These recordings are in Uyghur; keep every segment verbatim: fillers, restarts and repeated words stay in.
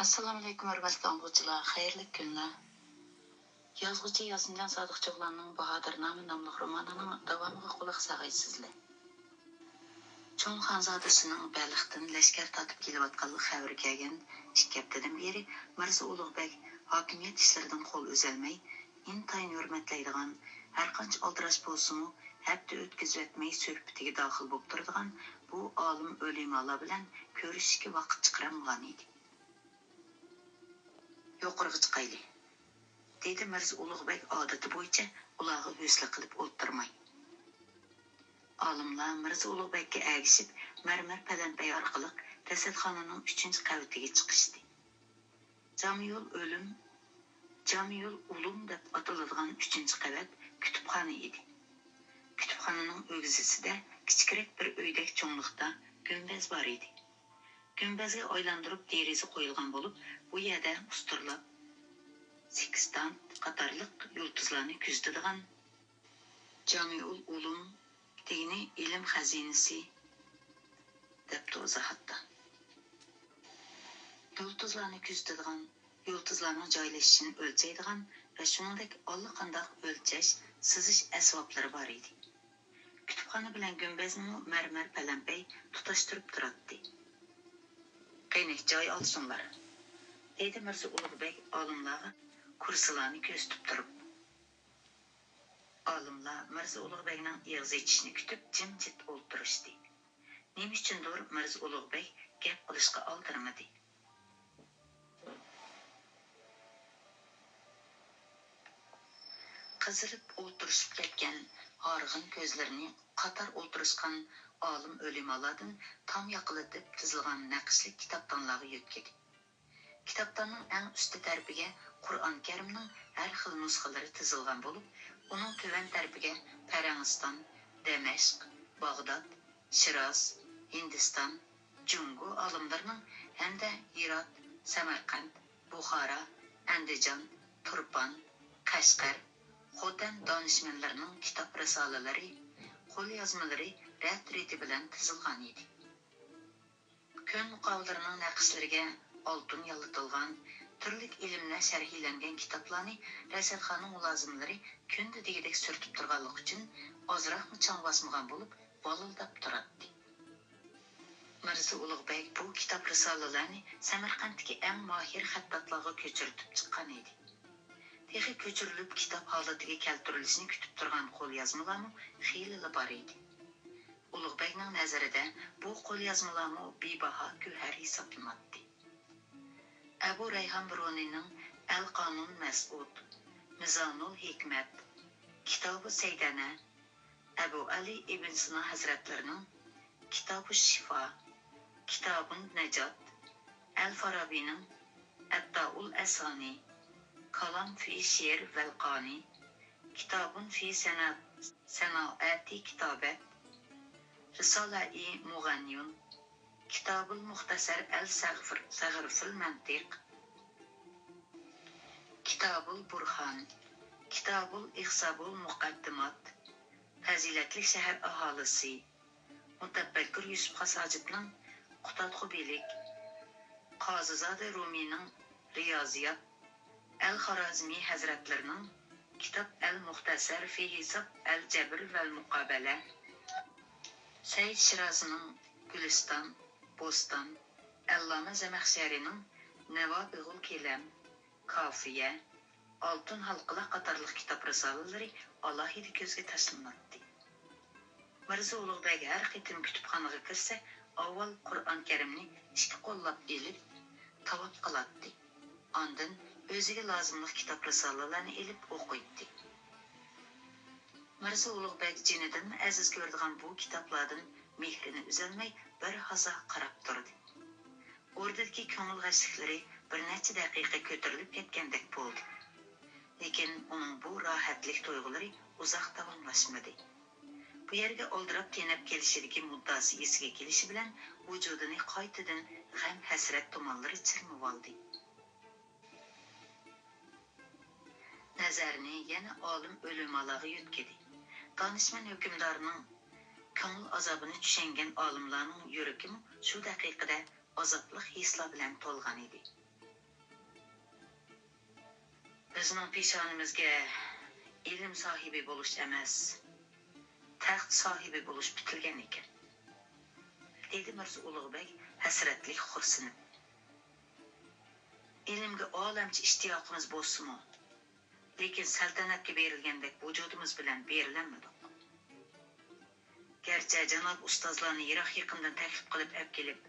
ئەسسالامۇئەلەيكۇم، ھۆرمەتلىك ئاڭلىغۇچىلار، خەيرلىك كۈنلەر. يازغۇچى ياسىنجان سادىق چوغلاننىڭ باھادىر نامى ناملىق رومانىنىڭ داۋامىغا قۇلاق ساغايسىزلەر. چوڭ خانزادىسىنىڭ بەلختىن لەشكەر تارتىپ كېلىۋاتقانلىق خەۋىرى كەلگەن ئىككى ھەپتىدىن بېرى مىرزا ئۇلۇغ بەگ ھاكىمىيەت ئىشلىرىدىن قول ئۈزەلمەي، ئىنتايىن ھۆرمەتلەيدىغان، ھەرقانچە ئالدىراش بولسىمۇ، ھەپتە ئۆتكۈزۈۋەتمەي سۆھبىتىگە داخىل بولۇپ تۇرىدىغان بۇ ئالىم ئۆلىمالار بىلەن كۆرۈشۈشكە ۋاقىت چىقىرالمىغان ئىدى. يۇقىرىغا چىقايلى، دېدى مىرزا ئۇلۇغ بەگ ئادىتى بويىچە ئۇلارغا ھۆسنى قىلىپ ئولتۇرماي. ئالىملار مىرزا ئۇلۇغ بەگكە ئەگىشىپ، مەرمەر پەلەمپەي ئارقىلىق رەسەتخانىنىڭ ئۈچىنچى قەۋىتىگە چىقىشتى. جامىئۇل ئۆلۈم، جامىئۇل ئۇلۇم دەپ ئاتىلىدىغان ئۈچىنچى قەۋەت كۇتۇپخانا ئىدى. كۇتۇپخانىنىڭ ئۆگزىسىدە كىچىكرەك بىر ئۆيدەك چوڭلۇقتا گۈمبەز بار ئىدى. گۈمبەزگە ئايلاندۇرۇپ دېرىزە قويۇلغان بولۇپ، بۇ يەردە ئۇستۇرلاپ سېكستانت قاتارلىق يۇلتۇزلارنى كۆزىتىدىغان جامىئۇل ئۇلۇم دېگىنى ئىلىم خەزىنىسى، دەپتۇ ئىزاھاتتا. يۇلتۇزلارنى كۆزىتىدىغان، يۇلتۇزلارنىڭ جايلىشىشىنى ئۆلچەيدىغان ۋە شۇنىڭدەك ئاللىقانداق ئۆلچەش، سىزىش ئەسۋابلىرى بار ئىدى. كۇتۇپخانا بىلەن گۈمبەزنىمۇ مەرمەر پەلەمپەي تۇتاشتۇرۇپ تۇراتتى. قېنى، جاي ئالسۇنلار، دېدى مىرزا ئۇلۇغ بەگ ئالىملارغا كۇرسىلارنى كۆرسىتىپ تۇرۇپ. ئالىملار مىرزا ئۇلۇغ بەگنىڭ ئېغىز ئېچىشىنى كۈتۈپ جىمجىت ئولتۇرۇشتى. نېمە ئۈچۈندۇر مىرزا ئۇلۇغ بەگ گەپ قىلىشقا ئالدىرىمىدى. قىزىرىپ ئولتۇرۇشۇپ كەتكەن ھارغىن كۆزلىرىنى قاتار ئولتۇرۇشقان ئالىم ئۆلىمالاردىن تام ياقىلىتىپ تىزىلغان نەقىشلىك كىتابتانلارغا يۆتكىدى. كىتابتاننىڭ ئەڭ ئۈستى تەرىپىگە قۇرئان كەرىمنىڭ ھەر خىل نۇسخىلىرى تىزىلغان بولۇپ، ئۇنىڭ تۆۋەن تەرىپىگە پەرەڭىستان، دەمەشق، باغداد، شىراز، ھىندىستان، جۇڭگو ئالىملىرىنىڭ ھەمدە ھىرات، سەمەرقەنت، بۇخارا، ئەندىجان، تۇرپان، قەشقەر، خوتەن دانىشمەنلىرىنىڭ كىتاب رىسالىلىرى، قوليازمىلىرى رەت-رېتى بىلەن تىزىلغان ئىدى. كۆن مۇقاۋىلىرىنىڭ نەقىشلىرىگە ئالتۇن يالىتىلغان، تۈرلۈك ئىلىملەر شەرھلەنگەن كىتابلارنى رەسەتخانا مۇلازىملىرى كۈندە دېگۈدەك سۈرتۈپ تۇرغانلىقى ئۈچۈن، ئازراقمۇ چاڭ باسمىغان بولۇپ، ۋالىلداپ تۇراتتى. مىرزا ئۇلۇغ بەگ بۇ كىتاب رىسالىلەرنى سەمەرقەنتتىكى ئەڭ ماھىر خەتتاتلارغا كۆچۈرتۈپ چىققان ئىدى. تېخى كۆچۈرۈلۈپ كىتاب ھالىتىگە كەلتۈرۈلۈشىنى كۈتۈپ تۇرغان قوليازمىلارمۇ خېلىلا بار ئىدى. ئۇلۇغ بەگنىڭ نەزىرىدە بۇ قوليازمىلارمۇ بىباھا گۆھەر ھېسابلىناتتى. ئەبۇ رەيھان بىرۇنىنىڭ ئەل قانۇن مەسئۇد، مىزانۇل ھېكمەت، كىتابۇ سەيدەنە، ئەبۇ ئەلى ئىبن سىنا ھەزرەتلىرىنىڭ كىتابۇ شىفا، كىتابۇن نەجات، ئەل فارابىنىڭ ئەتتائۇل ئەسانى، كالام فى شېئىر ۋەل قانى، كىتابۇن فى سەنا-، سەنائەتى كىتابەت، رىسالەئى مۇغەننىيۇن، كىتابۇل مۇختەسەر ئەل سەغفىر-، سەغرفىل مەنتىق، كىتابۇل بۇرھان، كىتابۇل ئىخسابۇل مۇقەددىمات، پەزىلەتلىك شەھەر ئاھالىسى، مۇتەپەككۇر يۈسۈپ خاس ھاجىپنىڭ قۇتادغۇ بىلىك، قازىزادە رۇمىنىڭ رىيازىيات، ئەل خارازمى ھەزرەتلىرىنىڭ كىتاب ئەل مۇختەسەر فى ھىساب ئەل جەبر ۋەل مۇقابەلە، سەئىد شىرازىنىڭ گۈلىستان، بوستان، ئەللامە زەمەخشەرىنىڭ نەۋابىغۇل كېلەم، كافىيە، ئالتۇن ھالقىلار قاتارلىق كىتاب رىسالىلىرى ئالاھىدە كۆزگە تاشلىناتتى. مىرزا ئۇلۇغ بەگ ھەر قېتىم كۇتۇپخانىغا كىرسە، ئاۋۋال قۇرئان كەرىمنى ئىككى قوللاپ ئېلىپ، تاۋاپ قىلاتتى. ئاندىن ئۆزىگە لازىملىق كىتاب رىسالىلەرنى ئېلىپ ئوقۇيتتى. مىرزا ئۇلۇغ بەگ جېنىدىنمۇ ئەزىز كۆرىدىغان بۇ كىتابلاردىن مېھرىنى ئۈزەلمەي، بىر ھازا قاراپ تۇردى. ئوردىدىكى كۆڭۈل غەشلىكلىرى بىر نەچچە دەقىقە كۆتۈرۈلۈپ كەتكەندەك بولدى. لېكىن ئۇنىڭ بۇ راھەتلىك تۇيغۇلىرى ئۇزاق داۋاملاشمىدى. بۇ يەرگە ئالدىراپ تېنەپ كېلىشىدىكى مۇددىئاسى ئېسىگە كېلىشى بىلەن، ۋۇجۇدىنى قايتىدىن غەم-ھەسرەت تۇمانلىرى چىرمىۋالدى. نەزەرنى يەنە ئالىم ئۆلىمالارغا يۆتكىدى. دانىشمەن ھۆكۈمدارنىڭ كۆڭۈل ئازابىنى چۈشەنگەن ئالىملارنىڭ يۈرىكىمۇ شۇ دەقىقىدە ئازابلىق ھېسلار بىلەن تولغان ئىدى. بىزنىڭ پېشانىمىزگە ئىلىم ساھىبى بولۇش ئەمەس، تەخت ساھىبى بولۇش پۈتۈلگەن ئىكەن، دېدى مىرزا ئۇلۇغبەگ ھەسرەتلىك خوتۇنۇپ. ئىلىمگە ئالەمچە ئىشتىياقىمىز بولسىمۇ، لېكىن سەلتەنەتكە بېرىلگەندەك ۋۇجۇدىمىز بىلەن بېرىلەلمىدۇق. گەرچە جاناب ئۇستازلارنى يىراق-يېقىندىن تەكلىپ قىلىپ ئەپكېلىپ،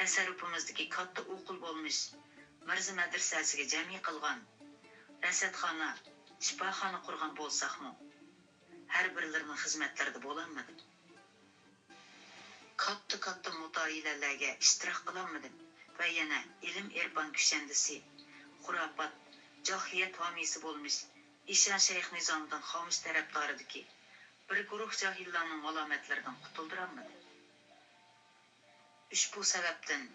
تەسەررۇپىمىزدىكى كاتتا ئوقۇل بولمىش مىرزا مەدرىسەسىگە جەمئىي قىلغان، رەسەتخانا، شىپاخانا قۇرغان بولساقمۇ، ھەر بىرلىرىنىڭ خىزمەتلىرىدە بولالمىدىم. كاتتا-كاتتا مۇتائىلەلەرگە ئىشتىراك قىلالمىدىم ۋە يەنە ئىلىم-ئېرپان كۈشەندىسى، خۇراپات، جاھىلىيەت ھامىيسى بولمىش ئىشان شەيخ نىزامىدىن خامۇش تەرەپدارىدىكى بىر گۇرۇھ جاھىللارنىڭ مالامەتلىرىدىن قۇتۇلدۇرالمىدىم. ئۇشبۇ سەۋەبتىن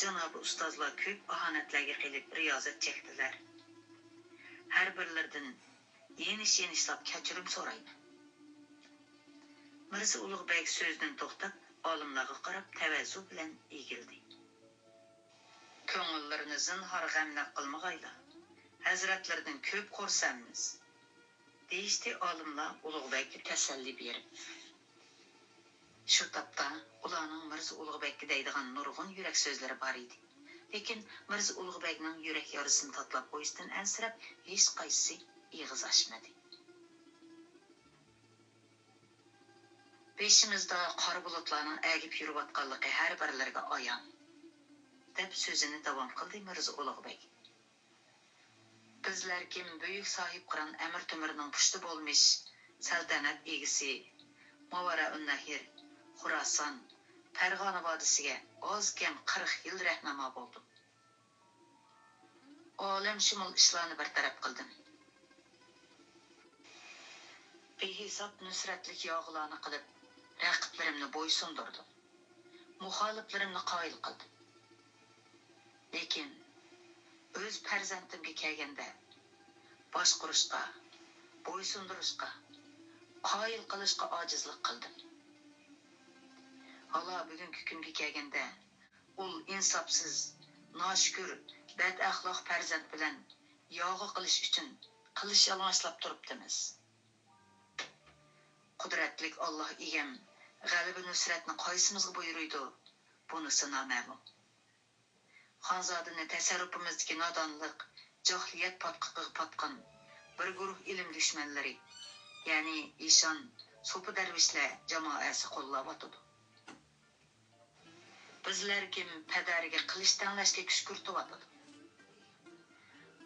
جانابىي ئۇستازلار كۆپ ئاھانەتلەرگە قېلىپ رىيازەت چەكتىلەر. ھەر بىرلىرىدىن يېنىش-يېنىشلاپ كەچۈرۈم سورايمەن. مىرزا ئۇلۇغبەگ سۆزىدىن توختاپ، ئالىملارغا قاراپ تەۋەززۇ بىلەن ئېگىلدى. كۆڭۈللىرىنى زىنھار غەمناك قىلمىغايلا، ھەزرەتلىرىدىن كۆپ خۇرسەنمىز، دېيىشتى ئالىملار ئۇلۇغبەگكە تەسەللى بېرىپ. شۇ تاپتا ئۇلارنىڭ مىرزا ئۇلۇغبەگكە دەيدىغان نۇرغۇن يۈرەك سۆزلىرى بار ئىدى. لېكىن مىرزا ئۇلۇغبەگنىڭ يۈرەك يارىسىنى تاتىلاپ قويۇشتىن ئەنسىرەپ، ھېچقايسىسى ئېغىز ئاچمىدى. بېشىمىزدا قارا بۇلۇتلارنىڭ ئەگىپ يۈرۈۋاتقانلىقى ھەر بىرلىرىگە ئايان، دەپ سۆزىنى داۋام قىلدى مىرزا ئۇلۇغبەگ. بىزلەر كىم بۈيۈك ساھىبقىران ئەمىر تۆمۈرنىڭ پۇشتى بولمىش سەلتەنەت ئىگىسى، ماۋارائۇننەھر، خۇراسان، پەرغانە ۋادىسىگە ئاز كەم قىرىق يىل رەھنۇما بولدۇق. ئالەمشۇمۇل ئىشلارنى بىر تەرەپ قىلدىم. بىھېساب نۇسرەتلىك ياغىلارنى قىلىپ، رەقىبلىرىمنى بويسۇندۇردۇم. مۇخالىپلىرىمنى قايىل قىلدىم. لېكىن ئۆز پەرزەنتىمگە كەلگەندە، باشقۇرۇشقا، بويسۇندۇرۇشقا، قايىل قىلىشقا ئاجىزلىق قىلدىم. ھالا بۈگۈنكى كۈنگە كەلگەندە، ئۇل ئىنساپسىز، ناشۈكۈر، بەدئەخلاق پەرزەنت بىلەن ياغا قىلىش ئۈچۈن قىلىچ يالىڭاچلاپ تۇرۇپتىمىز. قۇدرەتلىك ئاللاھ ئىگەم غەلىبە نۇسرەتنى قايسىمىزغا بۇيرۇيدۇ، بۇنىسى نامەلۇم. خانزادىنى تەسەررۇپىمىزدىكى نادانلىق، جاھىلىيەت پاتقىقىغا پاتقان بىر گۇرۇھ ئىلىم دۈشمەنلىرى، يەنى ئىشان، سوپى دەرۋىشلەر جامائەسى قوللاۋاتىدۇ. بىزلەر كىم پەدەرىگە قىلىچ تەڭلەشكە كۈشكۈرتۈۋاتىدۇ.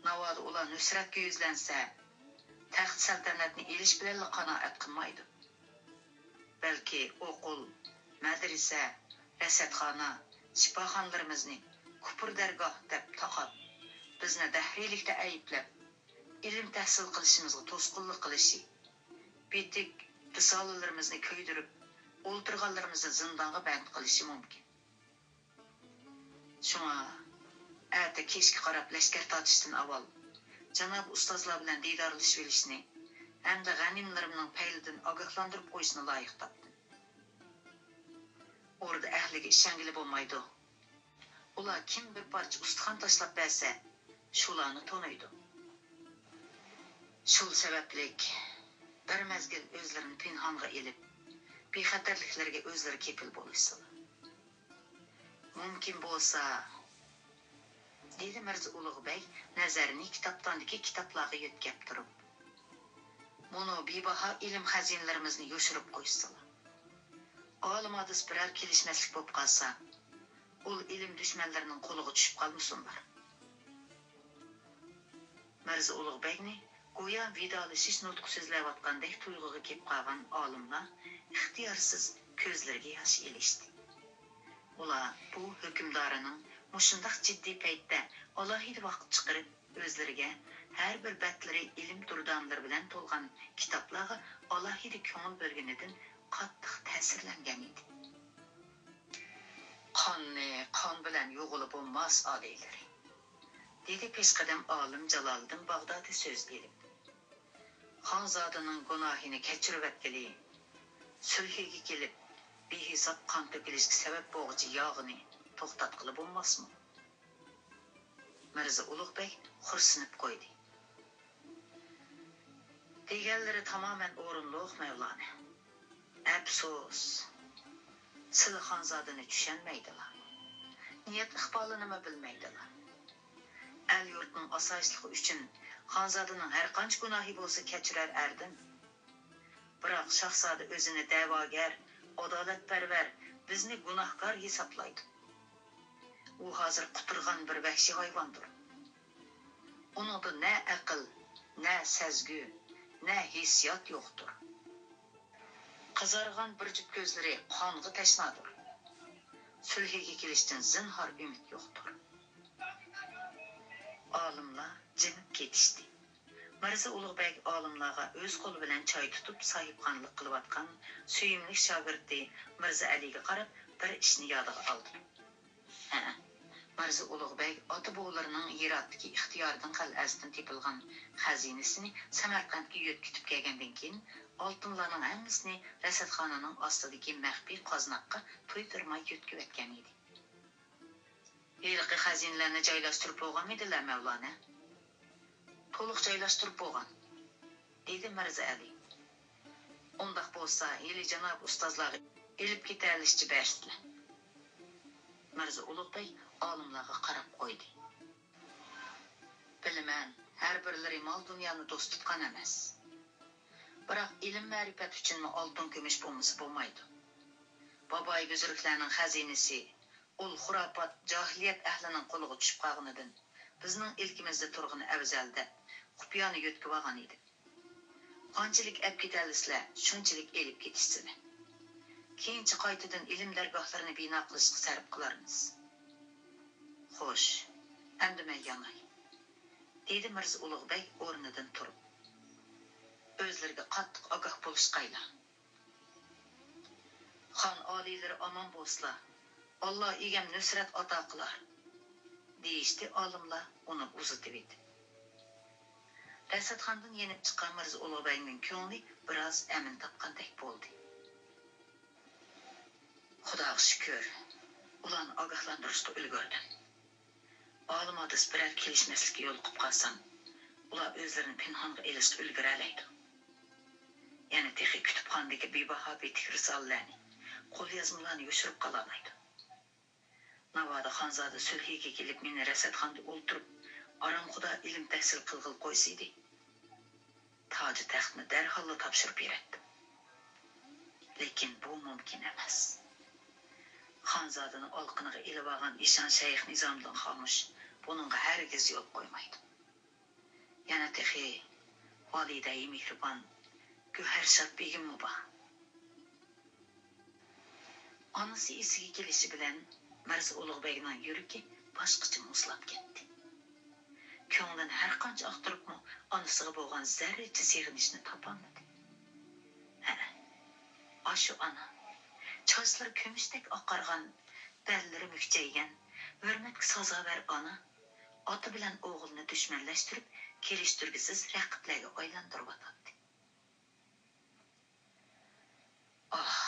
ناۋادا ئۇلار نۇسرەتكە يۈزلەنسە، تەخت سەلتەنەتنى ئېلىش بىلەنلا قانائەت قىلمايدۇ. بەلكى ئوقۇل، مەدرىسە، رەسەتخانا، شىپاخانىلىرىمىزنى كۇپۇر دەرگاھ دەپ تاقاپ، بىزنى دەھرىيلىكتە ئەيىبلەپ، ئىلىم تەھسىل قىلىشىمىزغا توسقۇنلۇق قىلىشى، بىتىك رىسالىلىرىمىزنى كۆيدۈرۈپ، ئولتۇرغانلىرىمىزنى زىندانغا بەند قىلىشى مۇمكىن. شۇڭا ئەتە كەچكە قاراپ لەشكەر تارتىشتىن ئاۋۋال جانابىي ئۇستازلار بىلەن دىدارلىشىۋېلىشنى ھەمدە غەنىيملىرىمنىڭ پەيلىدىن ئاگاھلاندۇرۇپ قويۇشنى لايىق تاپتىم. ئوردا ئەھلىگە ئىشەنگىلى بولمايدۇ. ئۇلار كىم بىر پارچە ئۇستىخان تاشلاپ بەرسە، شۇلارنى تونۇيدۇ. شۇ سەۋەبلىك بىر مەزگىل ئۆزلىرىنى پىنھانغا ئېلىپ، بىخەتەرلىكلىرىگە ئۆزلىرى كېپىل بولۇشسىلا. مۇمكىن بولسا، دېدى مىرزا ئۇلۇغ بەگ نەزەرىنى كىتابتاندىكى كىتابلارغا يۆتكەپ تۇرۇپ، مۇنۇ بىباھا ئىلىم خەزىنىلىرىمىزنى يوشۇرۇپ قويسىلا. ئالىم ھادىس بىرەر كېلىشمەسلىك بولۇپ قالسا، ئۇل ئىلىم دۈشمەنلىرىنىڭ قولىغا چۈشۈپ قالمىسۇنلار. مىرزا ئۇلۇغ بەگنى گويا ۋىدالىشىش نۇتقى سۆزلەۋاتقاندەك تۇيغۇغا كېلىپ قالغان ئالىملار ئىختىيارسىز كۆزلىرىگە ياش ئېلىشتى. ئۇلار بۇ ھۆكۈمدارىنىڭ مۇشۇنداق جىددىي پەيتتە ئالاھىدە ۋاقىت چىقىرىپ، ئۆزلىرىگە ھەر بىر بەتلىرى ئىلىم دۇردانىلىرى بىلەن تولغان كىتابلارغا ئالاھىدە كۆڭۈل بۆلگىنىدىن قاتتىق تەسىرلەنگەن ئىدى. «قاننى قان بىلەن يۇغىلى بولماس، ئالىيلىرى»، دېدى پېشقەدەم ئالىم جالالىدىن باغدادى سۆز ئېلىپ. «خانزادىنىڭ گۇناھىنى كەچۈرۈۋەتكىلى، سۈلھىگە كېلىپ، بىھېساب قان تۆكۈلۈشكە سەۋەب بولغۇچى ياغنى توختاتقىلى بولماسمۇ؟» مىرزا ئۇلۇغ بەگ خورسىنىپ قويدى. دېگەنلىرى تامامەن ئورۇنلۇق، مەۋلانە. ئەپسۇس، سىلى خانزادىنى چۈشەنمەيدىلا، نىيەت ئىقبالىنىمۇ بىلمەيدىلا. ئەل-يۇرتنىڭ ئاسايىشلىقى ئۈچۈن خانزادىنىڭ ھەرقانچە گۇناھى بولسا كەچۈرەر ئەردىن. بىراق شاھزادە ئۆزىنى دەۋاگەر، ئادالەتپەرۋەر، بىزنى گۇناھكار ھېسابلايدۇ. ئۇ ھازىر قۇترىغان بىر ۋەھشىي ھايۋاندۇر. ئۇنىڭدا نە ئەقىل، نە سەزگۈ، نە ھېسسىيات يوقتۇر. قىزارغان بىر جۈپ كۆزلىرى قانغا تەشنادۇر. سۈلھىگە كېلىشتىن زىنھار ئۈمىد يوقتۇر. ئالىملار جىمىپ كېتىشتى. مىرزا ئۇلۇغ بەگ ئالىملارغا ئۆز قولى بىلەن چاي تۇتۇپ ساھىبخانلىق قىلىۋاتقان سۆيۈملۈك شاگىرتى مىرزا ئەلىگە قاراپ بىر ئىشنى يادىغا ئالدى. ھە، مىرزا ئۇلۇغ بەگ ئاتا-بوۋىلىرىنىڭ ھىراتتىكى ئىختىياردىن قەلئەسىدىن تېپىلغان خەزىنىسىنى سەمەرقەنتكە يۆتكىتىپ كەلگەندىن كېيىن، ئالتۇنلارنىڭ ھەممىسىنى رەسەتخانىنىڭ ئاستىدىكى مەخپىي قازناققا تويدۇرماي يۆتكىۋەتكەن ئىدى. ھېلىقى خەزىنىلەرنى جايلاشتۇرۇپ بولغانمىدىلە، مەۋلانە؟ تولۇق جايلاشتۇرۇپ بولغان، دېدى مىرزا ئەلى. ئۇنداق بولسا، ھېلى جاناب ئۇستازلارغا ئېلىپ كېتەلىشىچە بەرسىلە. مىرزا ئۇلۇغ بەگ ئالىملارغا قاراپ قويدى. بىلىمەن، ھەر بىرلىرى مال-دۇنيانى دوست تۇتقان ئەمەس. بىراق ئىلىم-مەرىپەت ئۈچۈنمۇ ئالتۇن-كۈمۈش بولمىسا بولمايدۇ. بابايى بۈزرۈكلەرنىڭ خەزىنىسى، ئۇل-خۇراپات جاھىلىيەت ئەھلىنىڭ قولىغا چۈشۈپ قالغىنىدىن، بىزنىڭ ئىلكىمىزدە تۇرغىنى ئەۋزەل دەپ، خۇپىيانى يۆتكىۋالغان ئىدىم. قانچىلىك ئەپ كېتەلىسىلە، شۇنچىلىك ئېلىپ كېتىشسىلە. كېيىنچە قايتىدىن ئىلىم دەرگاھلىرىنى بىنا قىلىشقا سەرپ قىلارمىز. خوش، ئەمدى مەن ياناي، دېدى مىرزا ئۇلۇغ بەگ ئورنىدىن تۇرۇپ. ئۆزلىرىگە قاتتىق ئاگاھ بولۇشقايلا. خان ئالىيلىرى ئامان بولسىلا، ئاللا ئىگەم نۇسرەت ئاتا قىلار، دېيىشتى ئالىملار ئۇنى ئۇزىتىۋېتىپ. رەسەتخانىدىن يېنىپ چىققان مىرزا ئۇلۇغ بەگنىڭ كۆڭلى بىراز ئەمىن تاپقاندەك بولدى. خۇداغا شۈكۈر، ئۇلارنى ئاگاھلاندۇرۇشقا ئۈلگۈردۈم. ئالىم ھادىس بىرەر كېلىشمەسلىككە يولۇقۇپ قالسام، ئۇلار ئۆزلىرىنى پىنھانغا ئېلىشقا ئۈلگۈرەلەيدۇ. يەنە تېخى كۇتۇپخانىدىكى بىباھا بىتىك رىسالىلەرنى، قوليازمىلارنى يوشۇرۇپ قالالايدۇ. ناۋادا خانزادە سۈلھىگە كېلىپ، مېنى رەسەتخانىدا ئولتۇرۇپ، ئارامخۇدا ئىلىم تەھسىل قىلغىلى قويسىدى، تاجى تەختنى دەرھاللا تاپشۇرۇپ بېرەتتىم. لېكىن بۇ مۇمكىن ئەمەس. خانزادىنى ئالىقىنىغا ئېلىۋالغان ئىشان شەيخ نىزامىدىن خامۇش بۇنىڭغا ھەرگىز يول قويمايدۇ. يەنە تېخى ۋالىدەي مېھرىبان گۆھەرشاد بېگىممۇ بار. ئانىسى ئېسىگە كېلىشى بىلەن مىرزا ئۇلۇغ بەگنىڭ يۈرىكى باشقىچە مۇزلاپ كەتتى. كۆڭلىنى ھەرقانچە ئاختۇرۇپمۇ ئانىسىغا بولغان زەررىچە سېغىنىشنى تاپالمىدى. ھە، ئاشۇ ئانا، چاچلىرى كۈمۈشتەك ئاقارغان، بەللىرى مۈكچەيگەن، ھۆرمەتكە سازاۋەر ئانا، ئاتا بىلەن ئوغۇلنى دۈشمەنلەشتۈرۈپ، كېلىشتۈرگۈسىز رەقىبلەرگە ئايلاندۇرۇۋاتاتتى. ئاھ،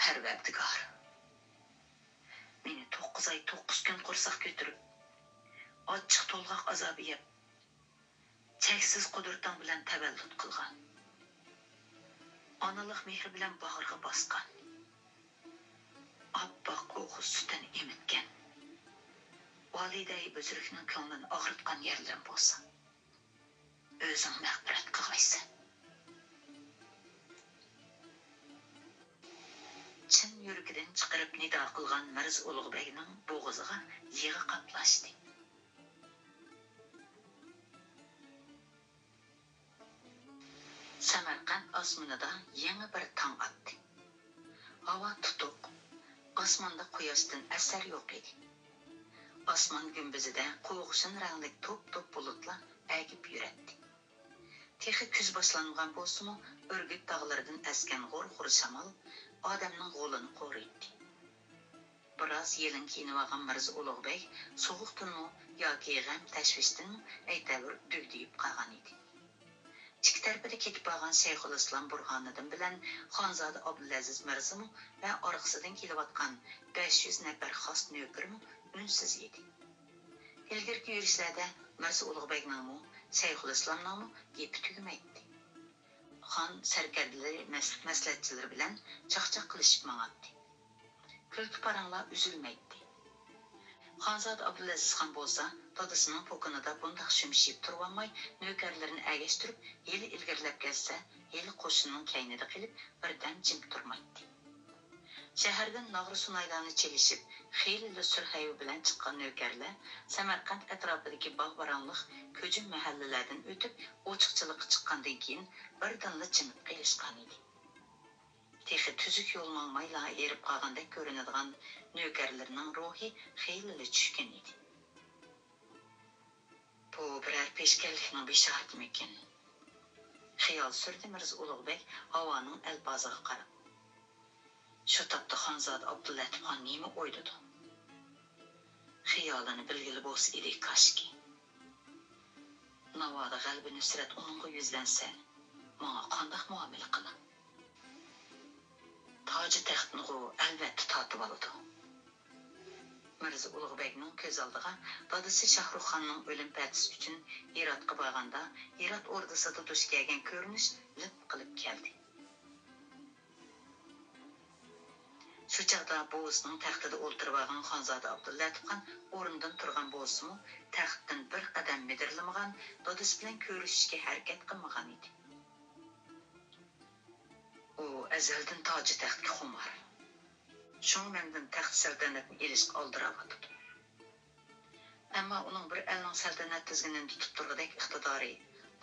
پەرۋەردىگار! مېنى توققۇز ئاي، توققۇز كۈن قورساق كۆتۈرۈپ، ئاچچىق تولغاق ئازابى يەپ، چەكسىز قۇدرىتىڭ بىلەن تەۋەللۇت قىلغان، ئانىلىق مېھرى بىلەن باغرىغا باسقان، ئاپئاق ئوغۇز سۈتىنى ئېمىتكەن ۋالىدەي بۈزرۈكنىڭ كۆڭلىنى ئاغرىتقان يەرلىرىم بولسا، ئۆزۈڭ مەغپىرەت قىلغايسەن. چىن يۈرىكىدىن چىقىرىپ نىدا قىلغان مىرزا ئۇلۇغ بەگنىڭ بوغۇزىغا يىغا قاپلاشتى. سەمەرقەنت ئاسمىنىدا يېڭى بىر تاڭ ئاتتى. ھاۋا تۇتۇق، ئاسماندا قۇياشتىن ئەسەر يوق ئىدى. ئاسمان گۈمبىزىدە قوغۇشۇن رەڭلىك توپ-توپ بۇلۇتلار ئەگىپ يۈرەتتى. تېخى كۈز باشلانمىغان بولسىمۇ، ئۈرگۈت تاغلىرىدىن ئەسكەن غۇر-غۇر شامال ئادەمنىڭ غولىنى قورۇيتتى. بىراز يېلىڭ كىيىنىۋالغان مىرزا ئۇلۇغ بەگ سوغۇقتىنمۇ ياكى غەم-تەشۋىشتىنمۇ ئەيتەۋۇر دۈگدىيىپ قالغان ئىدى. ئىككى تەرىپىدە كېتىپ بارغان شەيخۇلئىسلام بۇرھانىدىن بىلەن خانزادە ئابدۇلئەزىز مىرزىمۇ ۋە ئارقىسىدىن كېلىۋاتقان بەش يۈز نەپەر خاس نۆكىرىمۇ ئۈنسىز ئىدى. ئىلگىرىكى يۈرۈشلەردە مىرزا ئۇلۇغ بەگنىڭمۇ، شەيخۇلئىسلامنىڭمۇ گېپى تۈگىمەيتتى. خان سەركەردىلىرى، مەس-، مەسلىھەتچىلىرى بىلەن چاقچاق قىلىشىپ ماڭاتتى. كۈلكە-پاراڭلار ئۈزۈلمەيتتى. خانزادە ئابدۇلئەزىزخان بولسا دادىسىنىڭ پوكىنىدا بۇنداق شۈمشىيىپ تۇرۇۋالماي، نۆكەرلىرىنى ئەگەشتۈرۈپ، ھېلى ئىلگىرىلەپ كەلسە، ھېلى قوشۇننىڭ كەينىدە قېلىپ، بىردەم جىم تۇرمايتتى. شەھەردىن ناغرا-سۇنايلارنى چېلىشىپ، خېلىلا سۈر-ھەيۋە بىلەن چىققان نۆكەرلەر سەمەرقەنت ئەتراپىدىكى باغ-باراڭلىق كۆجە مەھەللىلەردىن ئۆتۈپ، ئوچۇقچىلىققا چىققاندىن كېيىن، بىردىنلا جىمىپ قېلىشقانىدى. تېخى تۈزۈك يول ماڭمايلا ھېرىپ قالغاندەك كۆرۈنىدىغان نۆكەرلىرىنىڭ روھى خېلىلا چۈشكەن ئىدى. بۇ بىرەر پېشكەللىكنىڭ بېشارىتىمىكىن؟ خىيال سۈردى مىرزا ئۇلۇغبەگ ھاۋانىڭ ئەلپازىغا قاراپ. شۇ تاپتا خانزادە ئابدۇللەتىپخان نېمە ئويلىدى؟ خىيالىنى بىلگىلى بولسا ئىدى، كاشكى. ناۋادا غەلىبە نۇسرەت ئۇنىڭغا يۈزلەنسە، ماڭا قانداق مۇئامىلە قىلا؟ تاجى تەختنىغۇ ئەلۋەتتە تارتىۋالىدۇ. مىرزا ئۇلۇغبەگنىڭ كۆز ئالدىغا دادىسى شاھرۇخخاننىڭ ئۆلۈم پەتىسى ئۈچۈن ھىراتقا بارغاندا، ھىرات ئوردىسىدا دۇچ كەلگەن كۆرۈنۈش لىپ قىلىپ كەلدى. شۇ چاغدا بوۋىسىنىڭ تەختىدە ئولتۇرۇۋالغان خانزادە ئابدۇللەتىپخان ئورنىدىن تۇرغان بولسىمۇ، تەختتىن بىر قەدەم مىدىرلىمىغان، دادىسى بىلەن كۆرۈشۈشكە ھەرىكەت قىلمىغانىدى. ئۇ ئەزەلدىن تاجى تەختكە خۇمار. شۇڭا مەندىن تەخت سەلتەنەتنى ئېلىشقا ئالدىراۋاتىدۇ. ئەمما ئۇنىڭ بىر ئەلنىڭ سەلتەنەت تىزگىنىنى تۇتۇپ تۇرغۇدەك ئىقتىدارى،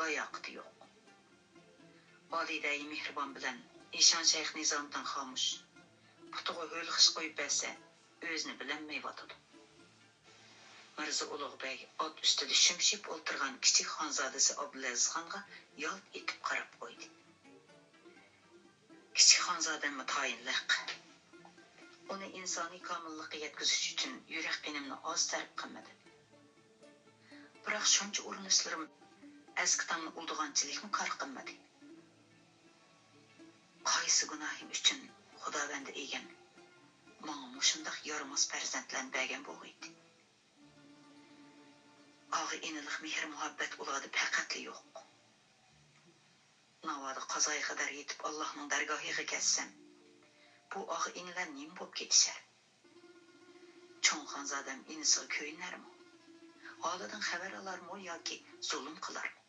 لاياقىتى يوق. ۋالىدەي مېھرىبان بىلەن ئىشان شەيخ نىزامىدىن خامۇش، پۇتىغا ھۆل خىش قويۇپ بەرسە، ئۆزىنى بىلەلمەيۋاتىدۇ. مىرزا ئۇلۇغ بەگ ئات ئۈستىدە شۈمشىيىپ ئولتۇرغان كىچىك خانزادىسى ئابدۇلئەزىزخانغا يالت ئېتىپ قاراپ قويدى. كىچىك خانزادەممۇ تايىنلىق. ئۇنى ئىنسانىي كامىللىققا يەتكۈزۈش ئۈچۈن يۈرەك قېنىمنى ئاز سەرپ قىلمىدىم. بىراق شۇنچە ئۇرۇنۇشلىرىم ئەسكى تاڭنى ئۇلىدىغانچىلىكمۇ كار قىلمىدى. قايسى گۇناھىم ئۈچۈن خۇداۋەندى ئىگەم ماڭا مۇشۇنداق يارىماس پەرزەنتلەرنى بەرگەن بولغىيدى؟ ئاغا-ئىنىلىق مېھىر-مۇھەببەت ئۇلاردا پەقەتلا يوق. ناۋادا قازايا قەدەر يېتىپ ئاللاھنىڭ دەرگاھىغا كەتسەم، بۇ ئاغا-ئىنىلەر نېمە بولۇپ كېتىشەر؟ چوڭ خانزادەم ئىنىسىغا كۆيۈنەرمۇ؟ ھالىدىن خەۋەر ئالارمۇ ياكى زۇلۇم قىلارمۇ؟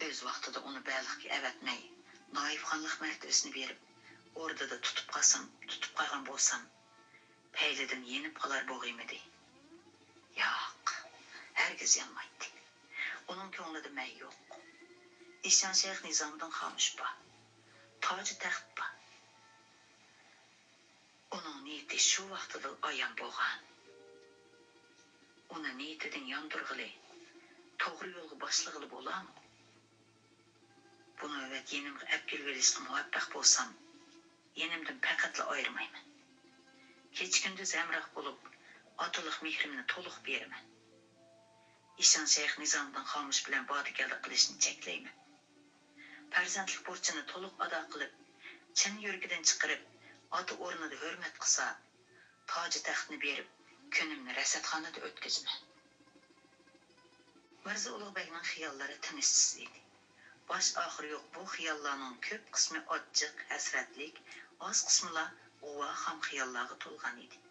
ئۆز ۋاقتىدا ئۇنى بەلخكە ئەۋەتمەي، نايىپخانلىق مەرتىۋىسىنى بېرىپ، ئوردىدا تۇتۇپ قالسام، تۇتۇپ قالغان بولسام، پەيلىدىن يېنىپ قالار بوغىيمىدى؟ ياق، ھەرگىز يانمايتتى. ئۇنىڭ كۆڭلىدە مەن يوق. ئىشان شەيخ نىزامىدىن خامۇش بار. تاجى تەخت بار. ئۇنىڭ نىيىتى شۇ ۋاقتىدىلا ئايان بولغان. ئۇنى نىيىتىدىن ياندۇرغىلى، توغرا يولغا باشلىغىلى بولامۇ؟ بۇ نۆۋەت يېنىمغا ئەپ كېلىۋېلىشقا مۇۋەپپەق بولسام، يېنىمدىن پەقەتلا ئايرىمايمەن. كېچە-كۈندۈز ھەمراھ بولۇپ، ئاتىلىق مېھرىمنى تولۇق بېرىمەن. ئىشان شەيخ نىزامىدىن خامۇش بىلەن باردا-كەلدە قىلىشنى چەكلەيمەن. پەرزەنتلىك بۇرچىنى تولۇق ئادا قىلىپ، چىن يۈرىكىدىن چىقىرىپ، ئاتا ئورنىدا ھۆرمەت قىلسا، تاجى تەختنى بېرىپ، كۈنۈمنى رەسەتخانىدا ئۆتكۈزىمەن. مىرزا ئۇلۇغ بەگنىڭ خىياللىرى تىنىشسىز ئىدى. باش-ئاخىرى يوق بۇ خىياللارنىڭ كۆپ قىسمى ئاچچىق، ھەسرەتلىك، ئاز قىسمىلا غۇۋا خام خىياللارغا تولغان ئىدى.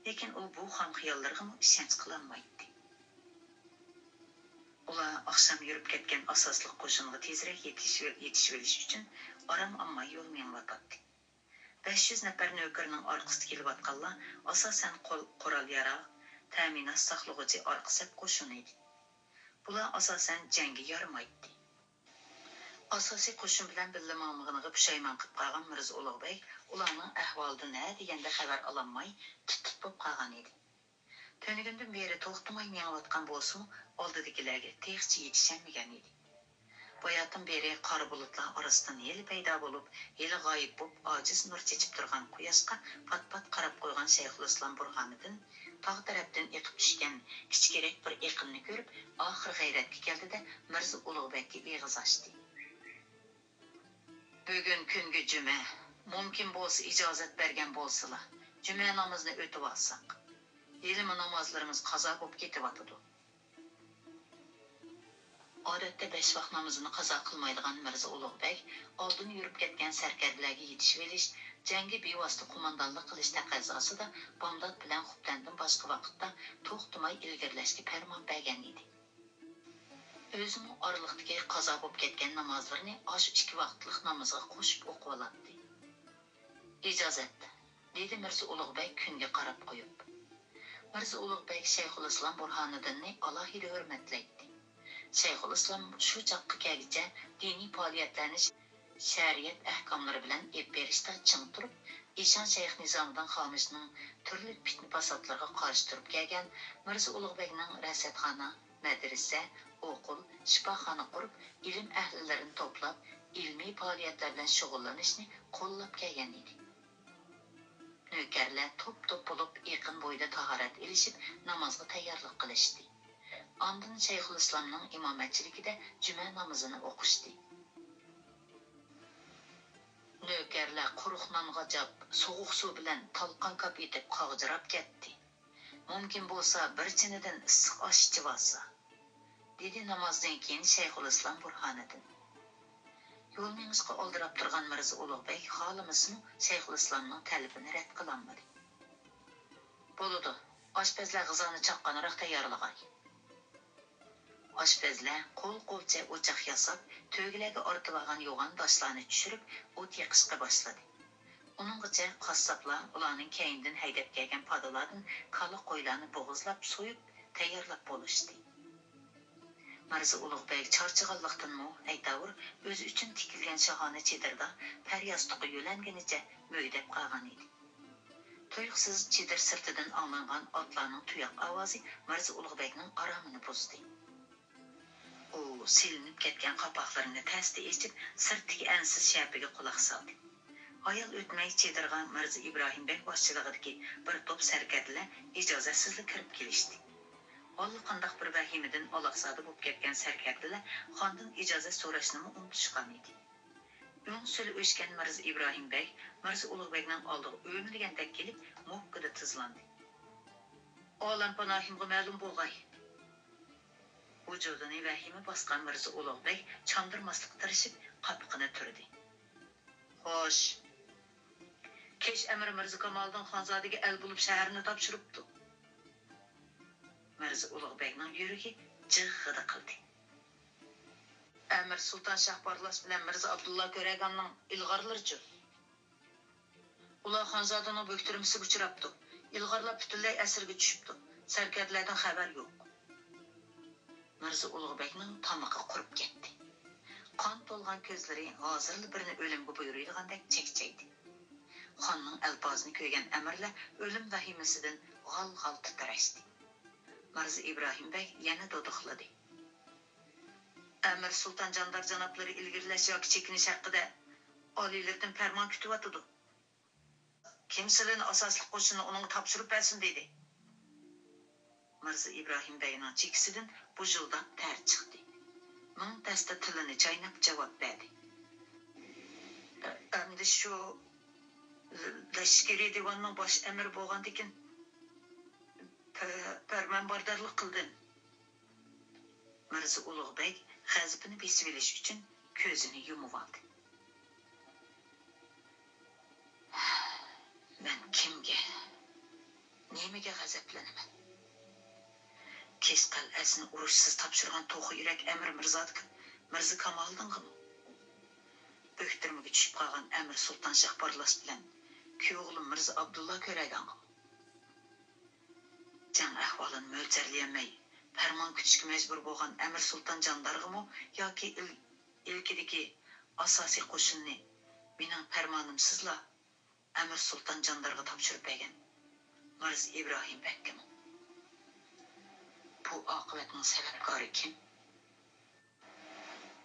لېكىن ئۇ بۇ خام خىياللىرىغىمۇ ئىشەنچ قىلالمايتتى. ئۇلار ئاخشام يۈرۈپ كەتكەن ئاساسلىق قوشۇنغا تېزرەك يېتىش-، يېتىشىۋېلىش ئۈچۈن ئارام ئالماي يول مېڭىۋاتاتتى. بەش يۈز نەپەر نۆكىرىنىڭ ئارقىسىدا كېلىۋاتقانلار ئاساسەن قول-، قورال-ياراغ، تەمىنات ساقلىغۇچى ئارقا سەپ قوشۇنى ئىدى. بۇلار ئاساسەن جەڭگە يارىمايتتى. ئاساسىي قوشۇن بىلەن بىللە ماڭمىغىنىغا پۇشايمان قىلىپ قالغان مىرزا ئۇلۇغ بەگ ئۇلارنىڭ ئەھۋالىدىن ھە دېگەندە خەۋەر ئالالماي تىت-تىت بولۇپ قالغان ئىدى. تۈنۈگۈندىن بېرى توختىماي مېڭىۋاتقان بولسىمۇ، ئالدىدىكىلەرگە تېخىچە يېتىشەلمىگەن ئىدى. باياتىن بېرى قارا بۇلۇتلار ئارىسىدىن ھېلى پەيدا بولۇپ، ھېلى غايىب بولۇپ، ئاجىز نۇر چېچىپ تۇرغان قۇياشقا پات-پات قاراپ قويغان شەيخۇلئىسلام بۇرھانىدىن تاغ تەرەپتىن ئېقىپ چۈشكەن كىچىكرەك بىر ئېقىننى كۆرۈپ، ئاخىر غەيرەتكە كەلدى-دە، مىرزا ئۇلۇغ بەگكە ئېغىز ئاچتى. بۈگۈن كۈنگە جۈمە، مۇمكىن بولسا ئىجازەت بەرگەن بولسىلا، جۈمە نامىزىنى ئۆتۈۋالساق. ھېلىمۇ نامازلىرىمىز قازا بولۇپ كېتىۋاتىدۇ. ئادەتتە بەش ۋاق نامىزىنى قازا قىلمايدىغان مىرزا ئۇلۇغ بەگ ئالدىن يۈرۈپ كەتكەن سەركەردىلەرگە يېتىشىۋېلىش، جەڭگە بىۋاسىتە قوماندانلىق قىلىش تەقەززاسىدا بامدات بىلەن خۇپتەندىن باشقا ۋاقىتتا توختىماي ئىلگىرىلەشكە پەرمان بەرگەن ئىدى. ئۆزىمۇ ئارىلىقتىكى قازا بولۇپ كەتكەن نامازلىرىنى ئاشۇ ئىككى ۋاقىتلىق نامىزىغا قوشۇپ ئوقۇۋالاتتى. «ئىجازەت»، دېدى مىرزا ئۇلۇغ بەگ كۈنگە قاراپ قويۇپ. مىرزا ئۇلۇغ بەگ شەيخۇلئىسلام بۇرھانىدىننى ئالاھىدە ھۆرمەتلەيتتى. شەيخۇلئىسلام شۇ چاغقا كەلگۈچە دىنىي پائالىيەتلەرنى شەرىئەت ئەھكاملىرى بىلەن ئېلىپ بېرىشتا چىڭ تۇرۇپ، ئىشان شەيخ نىزامىدىن خامىشنىڭ تۈرلۈك پىتنە-پاساتلىرىغا قارشى تۇرۇپ كەلگەن مىرزا ئۇلۇغ بەگنىڭ رەسەتخانا، مەدرىسە، ئوقۇل، شىپاخانا قۇرۇپ، ئىلىم ئەھلىلىرىنى توپلاپ، ئىلمىي پائالىيەتلەر بىلەن شۇغۇللىنىشنى قوللاپ كەلگەن ئىدى. نۆكەرلەر توپ-توپ بولۇپ ئېقىن بويىدا تاھارەت ئېلىشىپ، نامازغا تەييارلىق قىلىشتى. ئاندىن شەيخۇلئىسلامنىڭ ئىمامەتچىلىكىدە جۈمە نامىزىنى ئوقۇشتى. نۆكەرلەر قۇرۇق نانغا جاپ، سوغۇق سۇ بىلەن تالقان كاپ ئېتىپ قاغجىراپ كەتتى. مۇمكىن بولسا بىر چىنىدىن ئىسسىق ئاش ئىچىۋالسا، دېدى نامازدىن كېيىن شەيخۇلئىسلام بۇرھانىدىن. يول مېڭىشقا ئالدىراپ تۇرغان مىرزا ئۇلۇغ بەگ خالىمىسىمۇ شەيخۇلئىسلامنىڭ تەلىپىنى رەت قىلالمىدى. بولىدۇ، ئاشپەزلەر غىزانى چاققانراق تەييارلىغاي. ئاشپەزلەر قول-قولچە ئوچاق ياساپ، تۆگىلەرگە ئارتىۋالغان يوغان داشلارنى چۈشۈرۈپ، ئوت يېقىشقا باشلىدى. ئۇنىڭغىچە قاسساپلار ئۇلارنىڭ كەينىدىن ھەيدەپ كەلگەن پادىلاردىن كالا-قويلارنى بوغۇزلاپ سويۇپ تەييارلاپ بولۇشتى. مىرزا ئۇلۇغ بەگ چارچىغانلىقتىنمۇ ئەيتاۋۇر ئۆزى ئۈچۈن تىكىلگەن شاھانە چېدىردا پەر ياستۇققا يۆلەنگىنىچە مۈگدەپ قالغان ئىدى. تۇيۇقسىز چېدىر سىرتىدىن ئاڭلانغان ئاتلارنىڭ تۇياق ئاۋازى مىرزا ئۇلۇغ بەگنىڭ ئارامىنى بۇزدى. ئۇ سېلىنىپ كەتكەن قاپاقلىرىنى تەستە ئېچىپ، سىرتتىكى ئەنسىز شەپىگە قۇلاق سالدى. ھايال ئۆتمەي چېدىرغا مىرزا ئىبراھىم بەگ باشچىلىقىدىكى بىر توپ سەركەردىلەر ئىجازەتسىزلا كىرىپ كېلىشتى. ئاللىقانداق بىر ۋەھىمىدىن ئالاقزادە بولۇپ كەتكەن سەركەردىلەر خاندىن ئىجازەت سوراشنىمۇ ئۇنتۇشقان ئىدى. ئۆڭ سۈلى ئۆچكەن مىرزا ئىبراھىم بەگ مىرزا ئۇلۇغ بەگنىڭ ئالدىغا ئۆمىلىگەندەك كېلىپ، موككىدا تىزلاندى. ئالەمپاناھىمغا مەلۇم بولغاي! ۋۇجۇدىنى ۋەھىمە باسقان مىرزا ئۇلۇغ بەگ چاندۇرماسلىققا تىرىشىپ، قاپىقىنى تۈردى. خوش. كەچ ئەمىر مىرزا كامالىدىن خانزادىگە ئەل بولۇپ شەھەرنى تاپشۇرۇپتۇ. مىرزا ئۇلۇغ بەگنىڭ يۈرىكى جىغغىدە قىلدى. ئەمىر سۇلتان شاھ بارلاس بىلەن مىرزا ئابدۇللا كۆرەگاننىڭ ئىلغارلىرىچۇ؟ ئۇلار خانزادىنىڭ بۆكتۈرمىسىگە ئۇچراپتۇ. ئىلغارلار پۈتۈنلەي ئەسىرگە چۈشۈپتۇ. سەركەردىلەردىن خەۋەر يوق. مىرزا ئۇلۇغ بەگنىڭ تامىقى قۇرۇپ كەتتى. قان تولغان كۆزلىرى ھازىرلا بىرنى ئۆلۈمگە بۇيرۇيدىغاندەك چەكچەيدى. خاننىڭ ئەلپازىنى كۆرگەن ئەمىرلەر ئۆلۈم ۋەھىمىسىدىن غال-غال تىترەشتى. مىرزا ئىبراھىم بەگ يەنە دۇدۇقلىدى. ئەمىر سۇلتان جاندار جانابلىرى ئىلگىرىلەش ياكى چېكىنىش ھەققىدە ئالىيلىرىدىن پەرمان كۈتۈۋاتىدۇ. كىم سىلىنى ئاساسلىق قوشۇننى ئۇنىڭغا تاپشۇرۇپ بەرسۇن دېدى؟ مىرزا ئىبراھىم بەگنىڭ چېكىسىدىن بۇژۇلداپ تەر چىقتى. مىڭ تەستە تىلىنى چايناپ جاۋاب بەردى. ئەمدى شۇ لەشكىرىي دىۋاننىڭ باش ئەمىرى بولغاندىكىن، پە-، پەرمانباردارلىق قىلدىم. مىرزا ئۇلۇغ بەگ غەزىپىنى بېسىۋېلىش ئۈچۈن كۆزىنى يۇمۇۋالدى. مەن كىمگە، نېمىگە غەزەپلىنىمەن؟ كېچ قەلئەسىنى ئۇرۇشسىز تاپشۇرغان توخۇ يۈرەك ئەمىر مىرزادىكىم، مىرزا كامالىدىنغىمۇ؟ بۆكتۈرمىگە چۈشۈپ قالغان ئەمىر سۇلتان شاھ بارلاس بىلەن كۈيئوغلۇم مىرزا ئابدۇللا كۆرەگانغىمۇ؟ جەڭ ئەھۋالىنى مۆلچەرلىيەلمەي، پەرمان كۈتۈشكە مەجبۇر بولغان ئەمىر سۇلتان جاندارغىمۇ ياكى ئىل-، ئىلكىدىكى ئاساسىي قوشۇننى مېنىڭ پەرمانىمسىزلا ئەمىر سۇلتان جاندارغا تاپشۇرۇپ بەرگەن مىرزا ئىبراھىم بەگكىمۇ؟ بۇ ئاقىۋەتنىڭ سەۋەبكارى كىم؟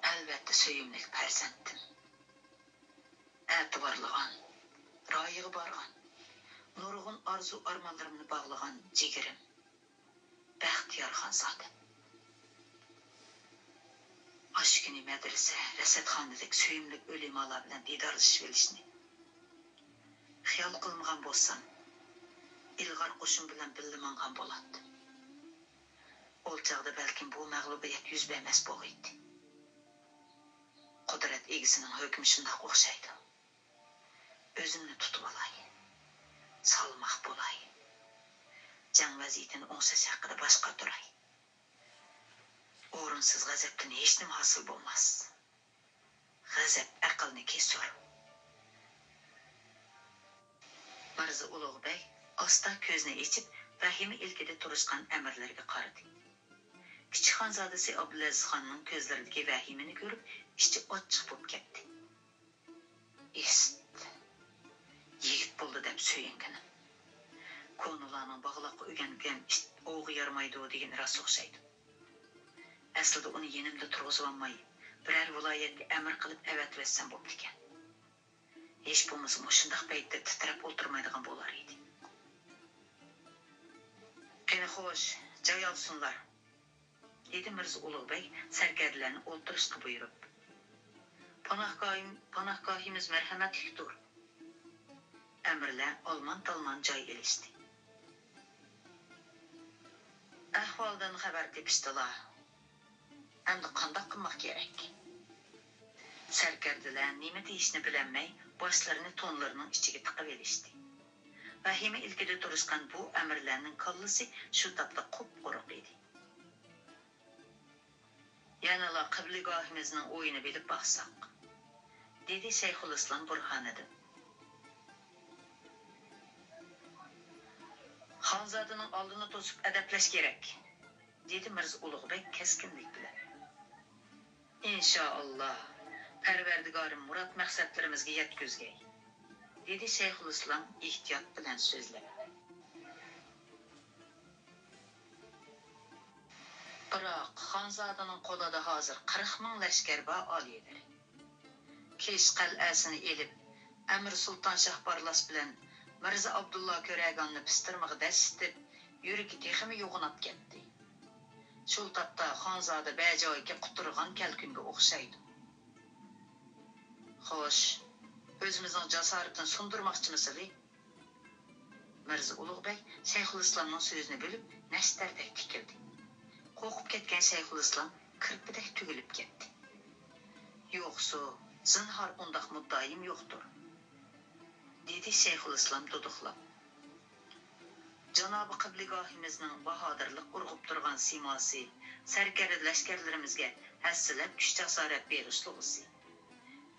ئەلۋەتتە، سۆيۈملۈك پەرزەنتىم. ئەتىۋارلىغان، رايىغا بارغان، نۇرغۇن ئارزۇ-ئارمانلىرىمنى باغلىغان جىگىرىم، بەختىيار خانزادەم. ئاشۇ كۈنى مەدرىسە، رەسەتخانىدەك سۆيۈملۈك ئۆلىمالار بىلەن دىدارلىشىۋېلىشنى خىيال قىلمىغان بولسام، ئىلغار قوشۇن بىلەن بىللە ماڭغان بولاتتىم. ئۇ چاغدا بەلكىم بۇ مەغلۇبىيەت يۈز بەرمەس بولغىيدى. قۇدرەت ئىگىسىنىڭ ھۆكمى شۇنداق ئوخشايدۇ. ئۆزۈمنى تۇتۇۋالاي. سالماق بولاي. جەڭ ۋەزىيىتىنى ئوڭشاش ھەققىدە باش قاتۇراي. ئورۇنسىز غەزەپتىن ھېچنېمە ھاسىل بولماس. غەزەپ ئەقىلنى كېسۇر. مىرزا ئۇلۇغ بەگ ئاستا كۆزىنى ئېچىپ، ۋەھىمە ئىلكىدە تۇرۇشقان ئەمىرلەرگە قارىدى. كىچىك خانزادىسى ئابدۇلئەزىز خاننىڭ كۆزلىرىدىكى ۋەھىمىنى كۆرۈپ، ئىچى ئاچچىق بولۇپ كەتتى. ئىست! يىگىت بولدى دەپ سۆيۈنگىنىم. كونىلارنىڭ باغلاققا ئۆگەنگەن ئىت ئوۋغا يارىمايدۇ دېگىنى راست ئوخشايدۇ. ئەسلىدە ئۇنى يېنىمدا تۇرغۇزۇۋالماي، بىرەر ۋىلايەتكە ئەمىر قىلىپ ئەۋەتىۋەتسەم بوپتىكەن. ھېچ بولمىسا مۇشۇنداق پەيتتە تىترەپ ئولتۇرمايدىغان بولار ئىدى. قېنى خوش، جاي ئالسۇنلار، دېدى مىرزا ئۇلۇغ بەگ سەركەردىلەرنى ئولتۇرۇشقا بۇيرۇپ. پاناھگاھىم-، پاناھگاھىمىز مەرھەمەتلىكتۇر. ئەمىرلەر ئالمان-تالمان جاي ئېلىشتى. ئەھۋالدىن خەۋەر تېپىشتىلا. ئەمدى قانداق قىلماق كېرەك؟ سەركەردىلەر نېمە دېيىشنى بىلەلمەي، باشلىرىنى تونلىرىنىڭ ئىچىگە تىقىۋېلىشتى. ۋەھىمە ئىلكىدە تۇرۇشقان بۇ ئەمىرلەرنىڭ كاللىسى شۇ تاپتا قۇپقۇرۇق ئىدى. يەنىلا قىبلىگاھىمىزنىڭ ئويىنى بىلىپ باقساق، دېدى شەيخۇلئىسلام بۇرھانىدىن. خانزادىنىڭ ئالدىنى توسۇپ ئەدەپلەش كېرەك، دېدى مىرزا ئۇلۇغ بەگ كەسكىنلىك بىلەن. ئىنشائاللا، پەرۋەردىگارىم مۇراد مەقسەتلىرىمىزگە يەتكۈزگەي، دېدى شەيخۇلئىسلام ئېھتىيات بىلەن سۆزلەپ. بىراق خانزادىنىڭ قولىدا ھازىر قىرىق مىڭ لەشكەر بار، ئالىيلىرى. كېش قەلئەسىنى ئېلىپ، ئەمىر سۇلتان شاھ بارلاس بىلەن مىرزا ئابدۇللا كۆرەگاننى پىستىرمىغا دەسسىتىپ، يۈرىكى تېخىمۇ يوغىناپ كەتتى. شۇ تاپتا خانزادە بەجايىكى قۇترىغان كەلكۈنگە ئوخشايدۇ. خوش، ئۆزىمىزنىڭ جاسارىتىنى سۇندۇرماقچىمىسىلى؟ مىرزا ئۇلۇغ بەگ شەيخۇلئىسلامنىڭ سۆزىنى بۆلۈپ، نەشتەردەك تىكىلدى. قورقۇپ كەتكەن شەيخۇلئىسلام كىرپىدەك تۈگۈلۈپ كەتتى. يوقسۇ، زىنھار ئۇنداق مۇددىئايىم يوقتۇر، دېدى شەيخۇلئىسلام دۇدۇقلاپ. جانابى قىبلىگاھىمىزنىڭ باھادىرلىق ئۇرغۇپ تۇرغان سىيماسى، سەركەردە لەشكەرلىرىمىزگە ھەسسىلەپ كۈچ-جاسارەت بېغىشلىغۇسى.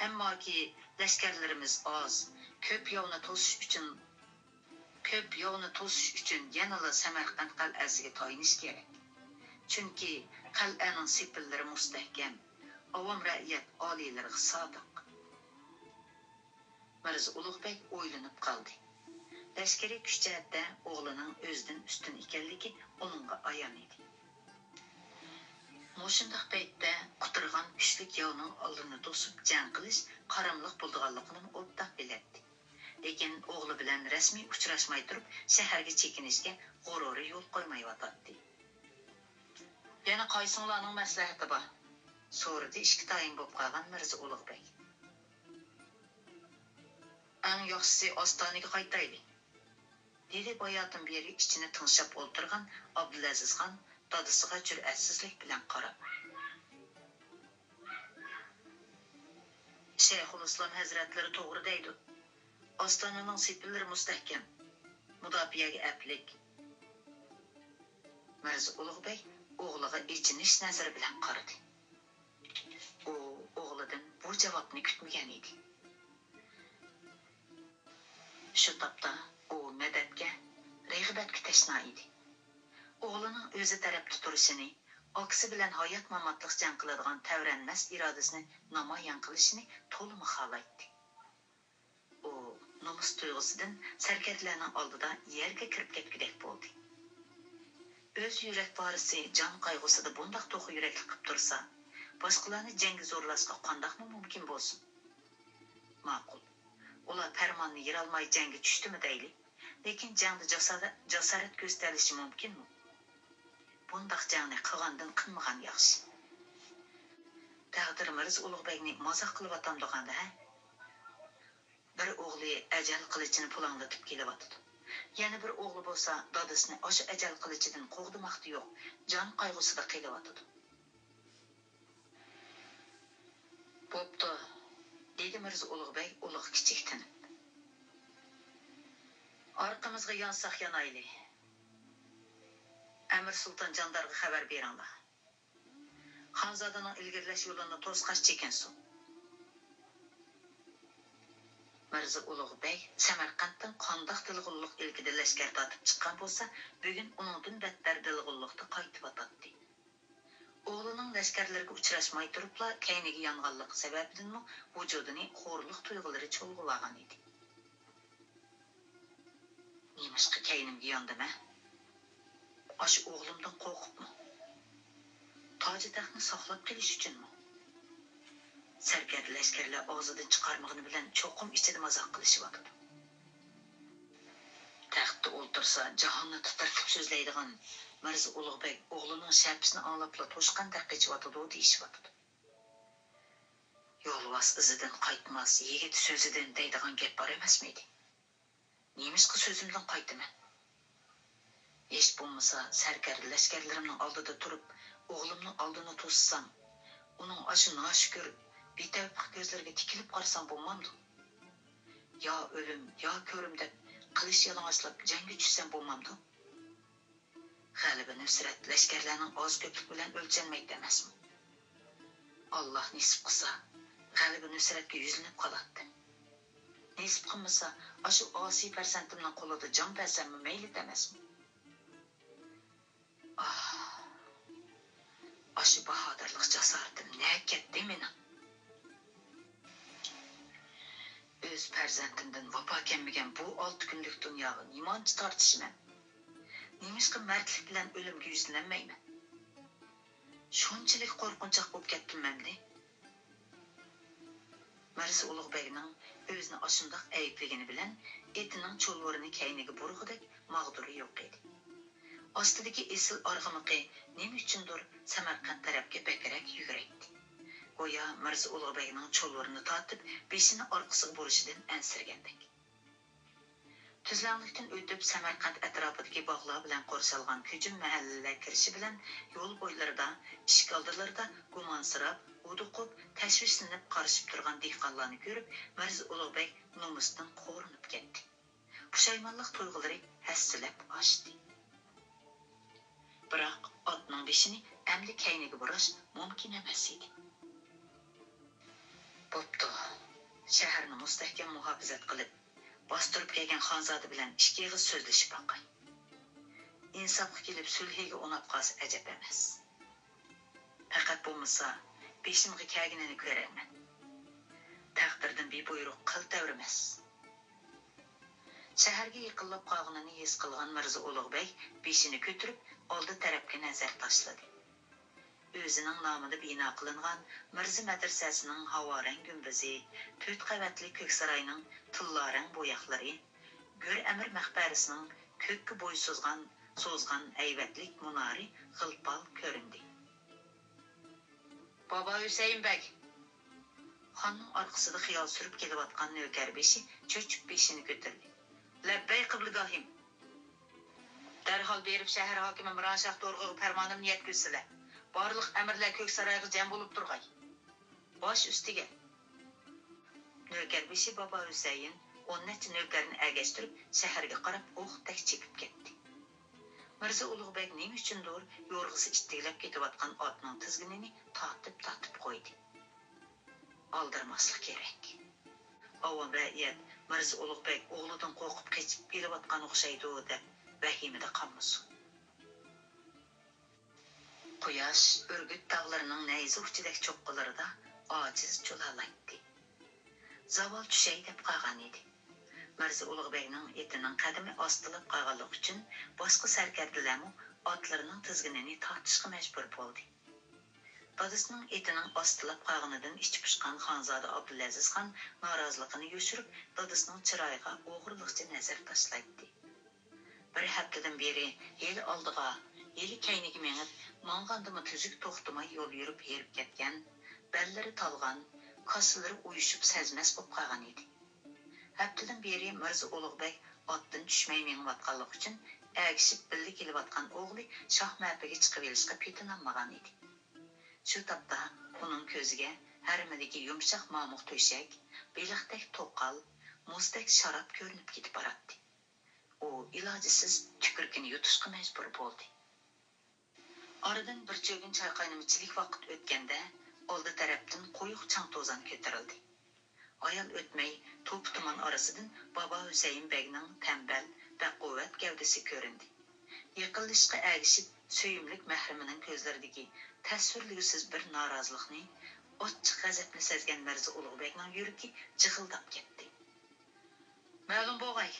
ئەمماكى لەشكەرلىرىمىز ئاز، كۆپ ياۋنى توسۇش ئۈچۈن، كۆپ ياۋنى توسۇش ئۈچۈن يەنىلا سەمەرقەنت قەلئەسىگە تايىنىش كېرەك. چۈنكى قەلئەنىڭ سېپىللىرى مۇستەھكەم، ئاۋام رەئىيەت ئالىيلىرىغا سادىق. مىرزا ئۇلۇغ بەگ ئويلىنىپ قالدى. لەشكىرىي كۈچ جەھەتتە ئوغلىنىڭ ئۆزىدىن ئۈستۈن ئىكەنلىكى ئۇنىڭغا ئايان ئىدى. مۇشۇنداق پەيتتە قۇترىغان كۈچلۈك ياۋنىڭ ئالدىنى توسۇپ جەڭ قىلىش قاراملىق بولىدىغانلىقىنىمۇ ئوبدان بىلەتتى. لېكىن ئوغلى بىلەن رەسمىي ئۇچراشماي تۇرۇپ شەھەرگە چېكىنىشكە غۇرۇرى يول قويمايۋاتاتتى. يەنە قايسىڭلارنىڭ مەسلىھەتى بار؟ سورىدى ئىككى تايىن بولۇپ قالغان مىرزا ئۇلۇغ بەگ. ئەڭ ياخشىسى ئاستانىگە قايتايلى، دېدى باياتىن بېرى ئىچىنى تىڭشاپ ئولتۇرغان ئابدۇلئەزىزخان دادىسىغا جۈرئەتسىزلىك بىلەن قاراپ. شەيخۇلئىسلام ھەزرەتلىرى توغرا دەيدۇ. ئاستانىنىڭ سېپىللىرى مۇستەھكەم، مۇداپىئەگە ئەپلىك. مىرزا ئۇلۇغ بەگ ئوغلىغا ئېچىنىش نەزىرى بىلەن قارىدى. ئۇ ئوغلىدىن بۇ جاۋابنى كۈتمىگەن ئىدى. شۇ تاپتا ئۇ مەدەتكە، رىغبەتكە تەشنا ئىدى. ئوغلىنىڭ ئۆزى تەرەپتە تۇرۇشىنى، ئاكىسى بىلەن ھايات-ماماتلىق جەڭ قىلىدىغان تەۋرەنمەس ئىرادىسىنى نامايان قىلىشىنى تولىمۇ خالايتتى. ئۇ نومۇس تۇيغۇسىدىن سەركەردىلەرنىڭ ئالدىدا يەرگە كىرىپ كەتكۈدەك بولدى. ئۆز يۈرەك ۋارىسى جان قايغۇسىدا بۇنداق توخۇ يۈرەكلىك قىپ تۇرسا، باشقىلارنى جەڭگە زورلاشقا قانداقمۇ مۇمكىن بولسۇن؟ ماقۇل، ئۇلار پەرماننى يېرالماي جەڭگە چۈشتىمۇ دەيلى، لېكىن جەڭدە جاسارەت، جاسارەت كۆرسىتەلىشى مۇمكىنمۇ؟ بۇنداق جەڭنى قىلغاندىن قىلمىغان ياخشى. تەقدىر مىرزا ئۇلۇغ بەگنى مازاق قىلىۋاتامدىغاندۇ ھە؟ بىر ئوغلى ئەجەل قىلىچىنى پۇلاڭلىتىپ كېلىۋاتىدۇ. يەنە بىر ئوغلى بولسا دادىسىنى ئاشۇ ئەجەل قىلىچىدىن قوغدىماقتا يوق، جان قايغۇسىدا قېلىۋاتىدۇ. بوپتۇ، دېدى مىرزا ئۇلۇغ بەگ ئۇلۇغ كىچىك تىنىپ. ئارقىمىزغا يانساق يانايلى. ئەمىر سۇلتان جاندارغا خەۋەر بېرىڭلار. خانزادىنىڭ ئىلگىرىلەش يولىنى توسقاچ چېكىنسۇن. مىرزا ئۇلۇغ بەگ سەمەرقەنتتىن قانداق دىلغۇنلۇق ئىلكىدە لەشكەر تارتىپ چىققان بولسا، بۈگۈن ئۇنىڭدىن بەتتەر دىلغۇنلۇقتا قايتىۋاتاتتى. ئوغلىنىڭ لەشكەرلىرىگە ئۇچراشماي تۇرۇپلا كەينىگە يانغانلىقى سەۋەبىدىنمۇ ۋۇجۇدىنى خورلۇق تۇيغۇلىرى چۇلغىۋالغان ئىدى. نېمىشقا كەينىمگە ياندىم ھە؟ ئاشۇ ئوغلۇمدىن قورقۇپمۇ؟ تاجى تەختنى ساقلاپ قېلىش ئۈچۈنمۇ؟ سەركەردە لەشكەرلەر ئاغزىدىن چىقارمىغىنى بىلەن چوقۇم ئىچىدە مازاق قىلىشىۋاتىدۇ. تەختتە ئولتۇرسا جاھاننى تىترىتىپ سۆزلەيدىغان مىرزا ئۇلۇغ بەگ ئوغلىنىڭ شەپىسىنى ئاڭلاپلا توشقاندەك قېچىۋاتىدۇ دېيىشىۋاتىدۇ. يولۋاس ئىزىدىن قايتماس، يىگىت سۆزىدىن دەيدىغان گەپ بار ئەمەسمىدى؟ نېمىشقا سۆزۈمدىن قايتىمەن؟ ھېچ بولمىسا سەركەردە لەشكەرلىرىمنىڭ ئالدىدا تۇرۇپ، ئوغلۇمنىڭ ئالدىنى توسسام، ئۇنىڭ ئاشۇ ناشۈكۈر، بىتەۋپىق كۆزلىرىگە تىكىلىپ قارىسام بولمامدۇ؟ يا ئۆلۈم، يا كۆرۈم دەپ، قىلىچ يالىڭاچلاپ جەڭگە چۈشسەم بولمامدۇ؟ غەلىبە نۇسرەت لەشكەرلەرنىڭ ئاز-كۆپلۈكى بىلەن ئۆلچەنمەيدۇ ئەمەسمۇ؟ ئاللاھ نېسىپ قىلسا، غەلىبە نۇسرەتكە يۈزلىنىپ قالاتتىم. نېسىپ قىلمىسا، ئاشۇ ئاسىي پەرزەنتىمنىڭ قولىدا جان بەرسەممۇ مەيلى ئەمەسمۇ؟ ئاھ، ئاشۇ باھادىرلىق جاسارىتىم نەگە كەتتى مېنىڭ؟ ئۆز پەرزەنتىمدىن ۋاپا كەلمىگەن بۇ ئالتە كۈنلۈك دۇنياغا نېمانچە تارتىشىمەن؟ نېمىشقا مەردلىك بىلەن ئۆلۈمگە يۈزلىنەلمەيمەن؟ شۇنچىلىك قورقۇنچاق بولۇپ كەتتىممۇ ئەمدى؟ مىرزا ئۇلۇغ بەگنىڭ ئۆزىنى ئاشۇنداق ئەيىبلىگىنى بىلەن ئېتىنىڭ چۇلۋۇرىنى كەينىگە بۇرىغۇدەك ماغدۇرى يوق ئىدى. ئاستىدىكى ئېسىل ئارغىمىقى نېمە ئۈچۈندۇر سەمەرقەنت تەرەپكە بەكرەك يۈگۈرەيتتى. گويا مىرزا ئۇلۇغ بەگنىڭ چۇلۋۇرىنى تارتىپ، بېشىنى ئارقىسىغا بۇرۇشىدىن ئەنسىرىگەندەك. تۈزلەڭلىكتىن ئۆتۈپ، سەمەرقەنت ئەتراپىدىكى باغلار بىلەن قورشالغان كۆجۈم مەھەللىلەر كىرىشى بىلەن يول بويلىرىدا، ئىشىك ئالدىلىرىدا گۇمانسىراپ، ھودۇقۇپ، تەشۋىشلىنىپ قارىشىپ تۇرغان دېھقانلارنى كۆرۈپ، مىرزا ئۇلۇغ بەگ نومۇستىن قورۇنۇپ كەتتى. پۇشايمانلىق تۇيغۇلىرى ھەسسىلەپ ئاشتى. بىراق ئاتنىڭ بېشىنى ئەمدى كەينىگە بۇراش مۇمكىن ئەمەس ئىدى. بوپتۇ، شەھەرنى مۇستەھكەم مۇھاپىزەت قىلىپ، باستۇرۇپ كەلگەن خانزادە بىلەن ئىككى ئېغىز سۆزلىشىپ باقاي. ئىنساپقا كېلىپ سۈلھىگە ئۇناپ قالسا ئەجەب ئەمەس. پەقەت بولمىسا بېشىمغا كەلگىنىنى كۆرەرمەن. تەقدىردىن بىبۇيرۇق قىل تەۋرىمەس. شەھەرگە يېقىنلاپ قالغىنىنى ھېس قىلغان مىرزا ئۇلۇغ بەگ بېشىنى كۆتۈرۈپ ئالدى تەرەپكە نەزەر تاشلىدى. ئۆزىنىڭ نامىدا بىنا قىلىنغان مىرزا مەدرىسەسىنىڭ ھاۋا رەڭ گۈمبىزى، تۆت قەۋەتلىك كۆك ساراينىڭ تىللا رەڭ بوياقلىرى، گۆر ئەمىر مەقبەرىسىنىڭ كۆككە بوي سوزغان، سوزغان ھەيۋەتلىك مۇنارى غىل-پال كۆرۈندى. بابا ھۈسەيىن بەگ! خاننىڭ ئارقىسىدا خىيال سۈرۈپ كېلىۋاتقان نۆكەر بېشى چۆچۈپ بېشىنى كۆتۈردى. لەببەي قىبلىگاھىم! دەرھال بېرىپ شەھەر ھاكىمى مىرانشاھ دورغىغا پەرمانىمنى يەتكۈزسىلە. بارلىق ئەمىرلەر كۆك سارايغا جەم بولۇپ تۇرغاي. باش ئۈستىگە! نۆكەر بېشى بابا ھۈسەيىن ئون نەچچە نۆكەرنى ئەگەشتۈرۈپ شەھەرگە قاراپ ئوقتەك چېپىپ كەتتى. مىرزا ئۇلۇغ بەگ نېمە ئۈچۈندۇر يورغىسى ئىتتىكلەپ كېتىۋاتقان ئاتنىڭ تىزگىنىنى تارتىپ-تارتىپ قويدى. ئالدىرىماسلىق كېرەك. ئاۋام رەئىيەت مىرزا ئۇلۇغ بەگ ئوغلىدىن قورقۇپ قېچىپ ئېلىۋاتقان ئوخشايدۇ دەپ ۋەھىمىدە قالمىسۇن. قۇياش ئۈرگۈت تاغلىرىنىڭ نەيزە ئۇچىدەك چوققىلىرىدا ئاجىز جۇلالايتتى. زاۋال چۈشەي دەپ قالغان ئىدى. مىرزا ئۇلۇغ بەگنىڭ ئېتىنىڭ قەدىمى ئاستىلاپ قالغانلىقى ئۈچۈن باشقا سەركەردىلەرمۇ ئاتلىرىنىڭ تىزگىنىنى تارتىشقا مەجبۇر بولدى. دادىسىنىڭ ئېتىنىڭ ئاستىلاپ قالغىنىدىن ئىچى پۇشقان خانزادە ئابدۇلئەزىز خان نارازىلىقىنى يوشۇرۇپ، دادىسىنىڭ چىرايىغا ئوغرىلىقچە نەزەر تاشلايتتى. بىر ھەپتىدىن بېرى ھېلى ئالدىغا، ھېلى كەينىگە مېڭىپ، ماڭغاندىمۇ تۈزۈك توختىماي يول يۈرۈپ ھېرىپ كەتكەن، بەللىرى تالغان، كاسىلىرى ئۇيۇشۇپ سەزمەس بولۇپ قالغان ئىدى. ھەپتىدىن بېرى مىرزا ئۇلۇغ بەگ ئاتتىن چۈشمەي مېڭىۋاتقانلىقى ئۈچۈن، ئەگىشىپ بىللە كېلىۋاتقان ئوغلى شاھ مەپىگە چىقىۋېلىشقا پېتىنالمىغان ئىدى. شۇ تاپتا ئۇنىڭ كۆزىگە ھەرىمىدىكى يۇمشاق مامۇق تۆشەك، بېلىقتەك توقال، مۇزدەك شاراب كۆرۈنۈپ كېتىپ باراتتى. ئۇ ئىلاجسىز تۈكرۈكىنى يۇتۇشقا مەجبۇر بولدى. ئارىدىن بىر چۆگۈن چاي قاينىمىچىلىك ۋاقىت ئۆتكەندە، ئالدى تەرەپتىن قويۇق چاڭ-توزان كۆتۈرۈلدى. ھايال ئۆتمەي، توپا-تۇمان ئارىسىدىن بابا ھۈسەيىن بەگنىڭ تەمبەل، بەقۇۋۋەت گەۋدىسى كۆرۈندى. يېقىنلىشىشقا ئەگىشىپ، سۆيۈملۈك مەھرىمىنىڭ كۆزلىرىدىكى تەسۋىرلىگۈسىز بىر نارازىلىقنى، ئاچچىق غەزەپنى سەزگەن مىرزا ئۇلۇغبەگنىڭ يۈرىكى جىغىلداپ كەتتى. مەلۇم بولغاي،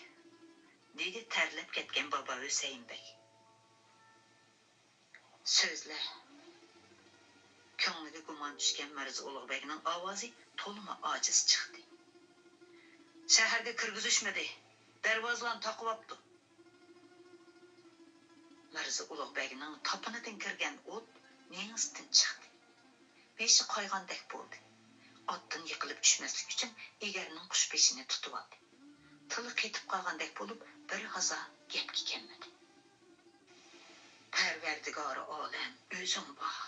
دېدى تەرلەپ كەتكەن بابا ھۈسەيىن بەگ. سۆزلە. كۆڭلىگە گۇمان چۈشكەن مىرزا ئۇلۇغبەگنىڭ ئاۋازى تولىمۇ ئاجىز چىقتى. شەھەرگە كىرگۈزۈشمىدى، دەرۋازىلارنى تاقىۋاپتۇ. مىرزا ئۇلۇغبەگنىڭ تاپىنىدىن كىرگەن ئوت مېڭىسىدىن چىقتى. بېشى قايغاندەك بولدى. ئاتتىن يىقىلىپ چۈشمەسلىك ئۈچۈن ئېگەرنىڭ قۇشبېشىنى تۇتۇۋالدى. تىلى قېتىپ قالغاندەك بولۇپ، بىر ھازا گەپكە كەلمىدى. پەرۋەردىگارى ئالەم، ئۆزۈڭ بار.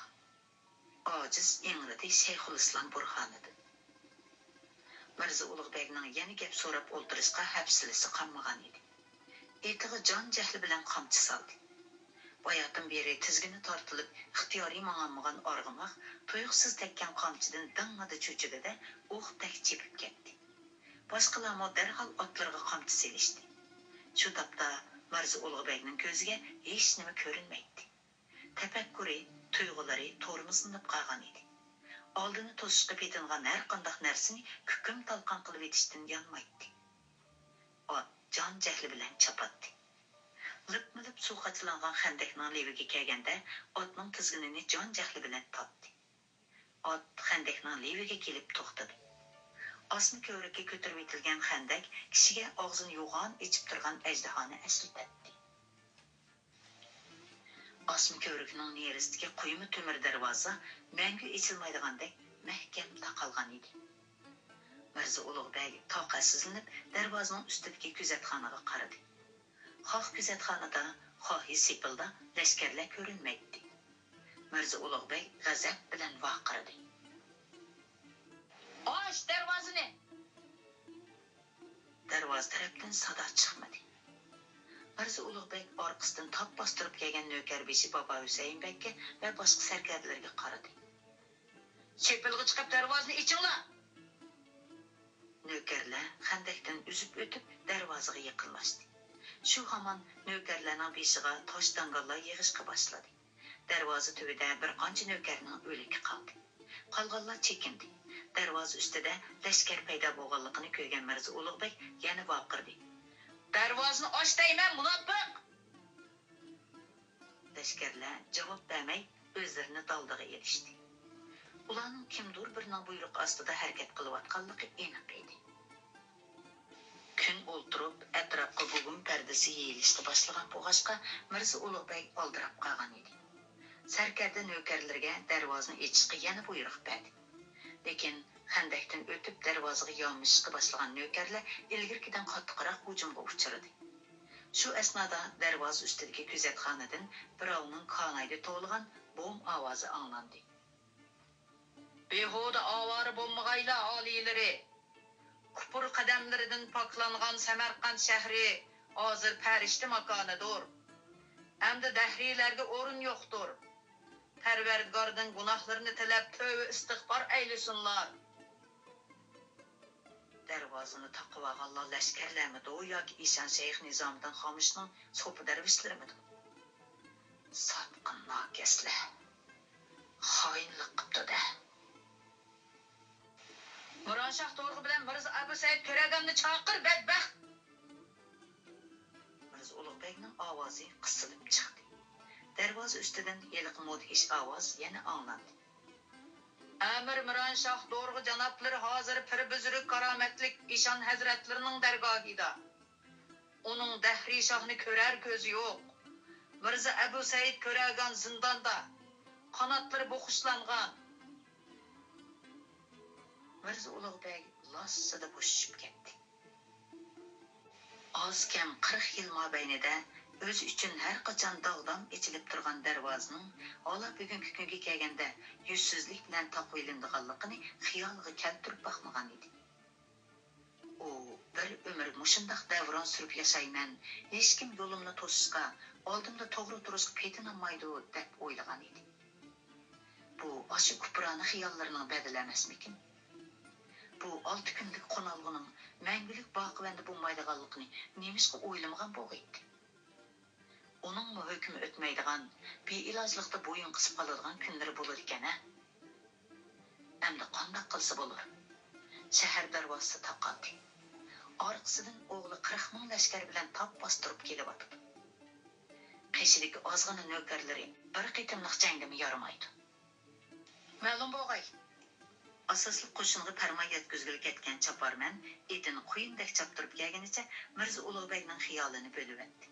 ئاجىز ئىڭرىدى شەيخۇلئىسلام بۇرھانىدىن. مىرزا ئۇلۇغبەگنىڭ يەنە گەپ سوراپ ئولتۇرۇشقا ھەپسىلىسى قالمىغان ئىدى. ئېتىغا جان جەھلى بىلەن قامچا سالدى. باياتىن بېرى تىزگىنى تارتىلىپ، ئىختىيارىي ماڭالمىغان ئارغىماق تۇيۇقسىز تەگكەن قامچىدىن دىڭڭىدە چۆچۈدى-دە، ئوقتەك چېپىپ كەتتى. باشقىلارمۇ دەرھال ئاتلىرىغا قامچا سېلىشتى. شۇ تاپتا مىرزا ئۇلۇغبەگنىڭ كۆزىگە ھېچنېمە كۆرۈنمەيتتى. تەپەككۇرى، تۇيغۇلىرى تورمۇزلىنىپ قالغان ئىدى. ئالدىنى توسۇشقا پېتىنغان ھەرقانداق نەرسىنى كۈكۈم-تالقان قىلىۋېتىشتىن يانمايتتى. ئات جان-جەھلى بىلەن چاپاتتى. لىپمۇ-لىپ سۇ قاچىلانغان خەندەكنىڭ لېۋىگە كەلگەندە، ئاتنىڭ تىزگىنىنى جان-جەھلى بىلەن تارتتى. ئات خەندەكنىڭ لېۋىگە كېلىپ توختىدى. ئاسما كۆۋرۈككە كۆتۈرۈۋېتىلگەن خەندەك كىشىگە ئاغزىنى يوغان ئېچىپ تۇرغان ئەجدىھانى ئەسلىتەتتى. ئاسما كۆۋرۈكنىڭ نېرىسىدىكى قۇيما تۆمۈر دەرۋازا مەڭگۈ ئېچىلمايدىغاندەك مەھكەم تاقالغان ئىدى. مىرزا ئۇلۇغ بەگ تاقەتسىزلىنىپ، دەرۋازىنىڭ ئۈستىدىكى كۆزەتخانىغا قارىدى. خاھ كۆزەتخانىدا، خاھى سېپىلدا لەشكەرلەر كۆرۈنمەيتتى. مىرزا ئۇلۇغ بەگ غەزەپ بىلەن ۋارقىرىدى. «ئاچ دەرۋازىنى!» دەرۋازا تەرەپتىن سادا چىقمىدى. مىرزا ئۇلۇغ بەگ ئارقىسىدىن تاپ باستۇرۇپ كەلگەن نۆكەر بېشى بابا ھۈسەيىن بەگكە ۋە باشقا سەركەردىلەرگە قارىدى. «سېپىلغا چىقىپ دەرۋازىنى ئېچىڭلار!» نۆكەرلەر خەندەكتىن ئۈزۈپ ئۆتۈپ، دەرۋازىغا يېقىنلاشتى. شۇ ھامان نۆكەرلەرنىڭ بېشىغا تاش داڭگاللار يېغىشقا باشلىدى. دەرۋازا تۈۋىدە بىر قانچە نۆكەرنىڭ ئۆلۈكى قالدى. قالغانلار چېكىندى. دەرۋازا ئۈستىدە لەشكەر پەيدا بولغانلىقىنى كۆرگەن مىرزا ئۇلۇغ بەگ يەنە ۋارقىرىدى. «دەرۋازىنى ئاچ دەيمەن، مۇناپىق!» لەشكەرلەر جاۋاب بەرمەي، ئۆزلىرىنى دالدىغا ئېلىشتى. ئۇلارنىڭ كىمدۇر بىرىنىڭ بۇيرۇقى ئاستىدا ھەرىكەت قىلىۋاتقانلىقى ئېنىق ئىدى. كۈن ئولتۇرۇپ، ئەتراپقا گۇگۇم پەردىسى يېيىلىشقا باشلىغان بولغاچقا، مىرزا ئۇلۇغ بەگ ئالدىراپ قالغان ئىدى. سەركەردە نۆكەرلىرىگە دەرۋازىنى ئېچىشقا يەنە بۇيرۇق بەردى. لېكىن خەندەكتىن ئۆتۈپ، دەرۋازىغا يامىشىشقا باشلىغان نۆكەرلەر ئىلگىرىكىدىن قاتتىقراق ھۇجۇمغا ئۇچرىدى. شۇ ئەسنادا دەرۋازا ئۈستىدىكى كۆزەتخانىدىن بىراۋنىڭ كانايدا توۋلىغان بوم ئاۋازى ئاڭلاندى. «بىھۇدە ئاۋارە بولمىغايلا، ئالىيلىرى! كۇپۇر قەدەملىرىدىن پاكلانغان سەمەرقەنت شەھىرى ھازىر پەرىشتە ماكانىدۇر. ئەمدى دەھرىيلەرگە ئورۇن يوقتۇر. پەرۋەردىگاردىن گۇناھلىرىنى تىلەپ، تۆۋە ئىستىغپار ئەيلىسۇنلار.» دەرۋازىنى تاقىۋالغانلار لەشكەرلەرمىدۇ ياكى ئىشان شەيخ نىزامىدىن خامۇشنىڭ سوپى دەرۋىشلىرىمىدۇ؟ ساتقىن ناكەسلەر! خائىنلىق قىپتۇ-دە! «مىرانشاھ دورغا بىلەن مىرزا ئەبۇ سەئىد كۆرەگاننى چاقىر، بەدبەخت!» مىرزا ئۇلۇغ بەگنىڭ ئاۋازى قىسىلىپ چىقتى. دەرۋازا ئۈستىدىن ھېلىقى مۇدھىش ئاۋاز يەنە ئاڭلاندى. «ئەمىر مىرانشاھ دورغا جانابلىرى ھازىر پىر بۈزرۈك كارامەتلىك ئىشان ھەزرەتلىرىنىڭ دەرگاھىدا. ئۇنىڭ دەھرىي شاھنى كۆرەر كۆزى يوق. مىرزا ئەبۇ سەئىد كۆرەگان زىنداندا، قاناتلىرى بوخۇشلانغان.» مىرزا ئۇلۇغ بەگ لاسسىدە بوشىشىپ كەتتى. ئاز كەم قىرىق يىل مابەينىدە ئۆزى ئۈچۈن ھەر قاچان داغدام ئېچىلىپ تۇرغان دەرۋازىنىڭ ھالا بۈگۈنكى كۈنگە كەلگەندە يۈزسىزلىك بىلەن تاقىۋېلىنىدىغانلىقىنى خىيالىغا كەلتۈرۈپ باقمىغان ئىدى. ئۇ بىر ئۆمۈر مۇشۇنداق دەۋران سۈرۈپ ياشايمەن، ھېچكىم يولۇمنى توسۇشقا، ئالدىمدا توغرا تۇرۇشقا پېتىنالمايدۇ، دەپ ئويلىغان ئىدى. بۇ ئاشۇ كۇپرانە خىياللىرىنىڭ بەدىلى ئەمەسمىكىن؟ بۇ ئالتە كۈنلۈك قونالغۇنىڭ مەڭگۈلۈك باقىۋەندە بولمايدىغانلىقىنى نېمىشقا ئويلىمىغان بولغىيتتى؟ ئۇنىڭمۇ ھۆكمى ئۆتمەيدىغان، بىئىلاجلىقتا بويۇن قىسىپ قالىدىغان كۈنلىرى بولىدىكەن-ھە؟ ئەمدى قانداق قىلسا بولۇر؟ شەھەر دەرۋازىسى تاقالدى. ئارقىسىدىن ئوغلى قىرىق مىڭ لەشكەر بىلەن تاپ باستۇرۇپ كېلىۋاتىدۇ. قېشىدىكى ئازغىنە نۆكەرلىرى بىر قېتىملىق جەڭگىمۇ يارىمايدۇ. مەلۇم بولغاي. ئاساسلىق قوشۇنغا پەرمان يەتكۈزگىلى كەتكەن چاپارمەن ئېتىنى قۇيۇندەك چاپتۇرۇپ كەلگىنىچە مىرزا ئۇلۇغ بەگنىڭ خىيالىنى بۆلۈۋەتتى.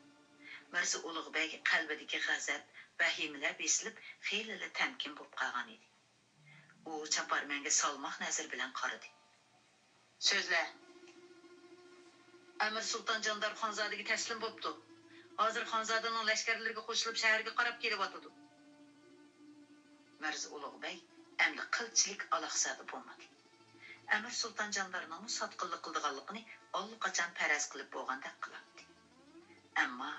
مىرزا ئۇلۇغ بەگ قەلبىدىكى غەزەپ، ۋەھىمىلەر بېسىلىپ، خېلىلا تەمكىن بولۇپ قالغان ئىدى. ئۇ چاپارمەنگە سالماق نەزىرى بىلەن قارىدى. سۆزلە! ئەمىر سۇلتان جاندار خانزادىگە تەسلىم بوپتۇ. ھازىر خانزادىنىڭ لەشكەرلىرىگە قوشۇلۇپ، شەھەرگە قاراپ كېلىۋاتىدۇ. مىرزا ئۇلۇغ بەگ ئەمدى قىلچىلىك ئالاقزادە بولمىدى. ئەمىر سۇلتان جاندارنىڭمۇ ساتقىنلىق قىلىدىغانلىقىنى ئاللىقاچان پەرەز قىلىپ بولغاندەك قىلاتتى. ئەمما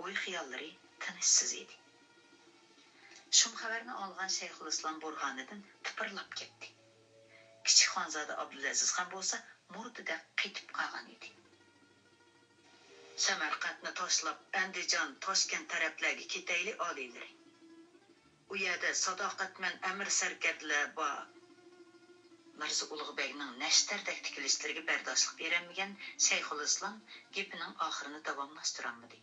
ئوي-خىياللىرى تىنچسىز ئىدى. شۇم خەۋەرنى ئاڭلىغان شەيخۇلئىسلام بۇرھانىدىن تىپىرلاپ كەتتى. كىچىك خانزادە ئابدۇلئەزىز خان بولسا مۇردىدەك قېتىپ قالغان ئىدى. سەمەرقەنتنى تاشلاپ، ئەندىجان، تاشكەنت تەرەپلەرگە كېتەيلى، ئالىيلىرى. ئۇ يەردە ساداقەتمەن ئەمىر سەركەردىلەر بار. مىرزا ئۇلۇغ بەگنىڭ نەشتەردەك تىكىلىشلىرىگە بەرداشلىق بېرەلمىگەن شەيخۇلئىسلام گېپىنىڭ ئاخىرىنى داۋاملاشتۇرالمىدى.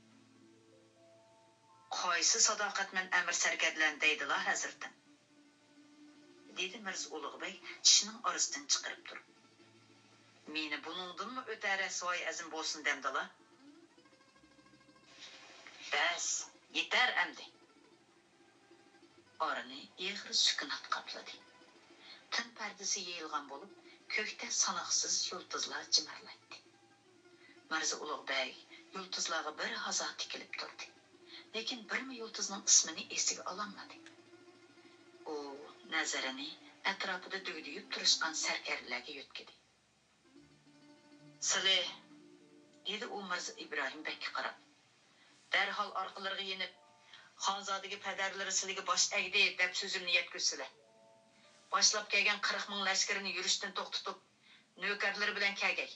قايسى ساداقەتمەن ئەمىر سەركەردىلەرنى دەيدىلا، ھەزرىتىم؟ دېدى مىرزا ئۇلۇغ بەگ چىشىنىڭ ئارىسىدىن چىقىرىپ تۇرۇپ. مېنى بۇنىڭدىنمۇ ئۆتە رەسۋايى ئەزىم بولسۇن دەمدىلا؟ بەس، يېتەر ئەمدى! ئارىنى ئېغىر سۈكۈنات قاپلىدى. تۈن پەردىسى يېيىلغان بولۇپ، كۆكتە ساناقسىز يۇلتۇزلار جىمىرلايتتى. مىرزا ئۇلۇغ بەگ يۇلتۇزلارغا بىر ھازا تىكىلىپ تۇردى. لېكىن بىرمۇ يۇلتۇزنىڭ ئىسمىنى ئېسىگە ئالالمىدى. ئۇ نەزىرىنى ئەتراپىدا دۈگدۈيۈپ تۇرۇشقان سەركەردىلەرگە يۆتكىدى. سىلى، دېدى ئۇ مىرزا ئىبراھىم بەگكە قاراپ، دەرھال ئارقىلىرىغا يېنىپ، خانزادىگە پەدەرلىرى سىلىگە باش ئەگدى دەپ سۆزۈمنى يەتكۈزسىلە. باشلاپ كەلگەن قىرىق مىڭ لەشكىرىنى يۈرۈشتىن توختىتىپ، نۆكەرلىرى بىلەن كەلگەي.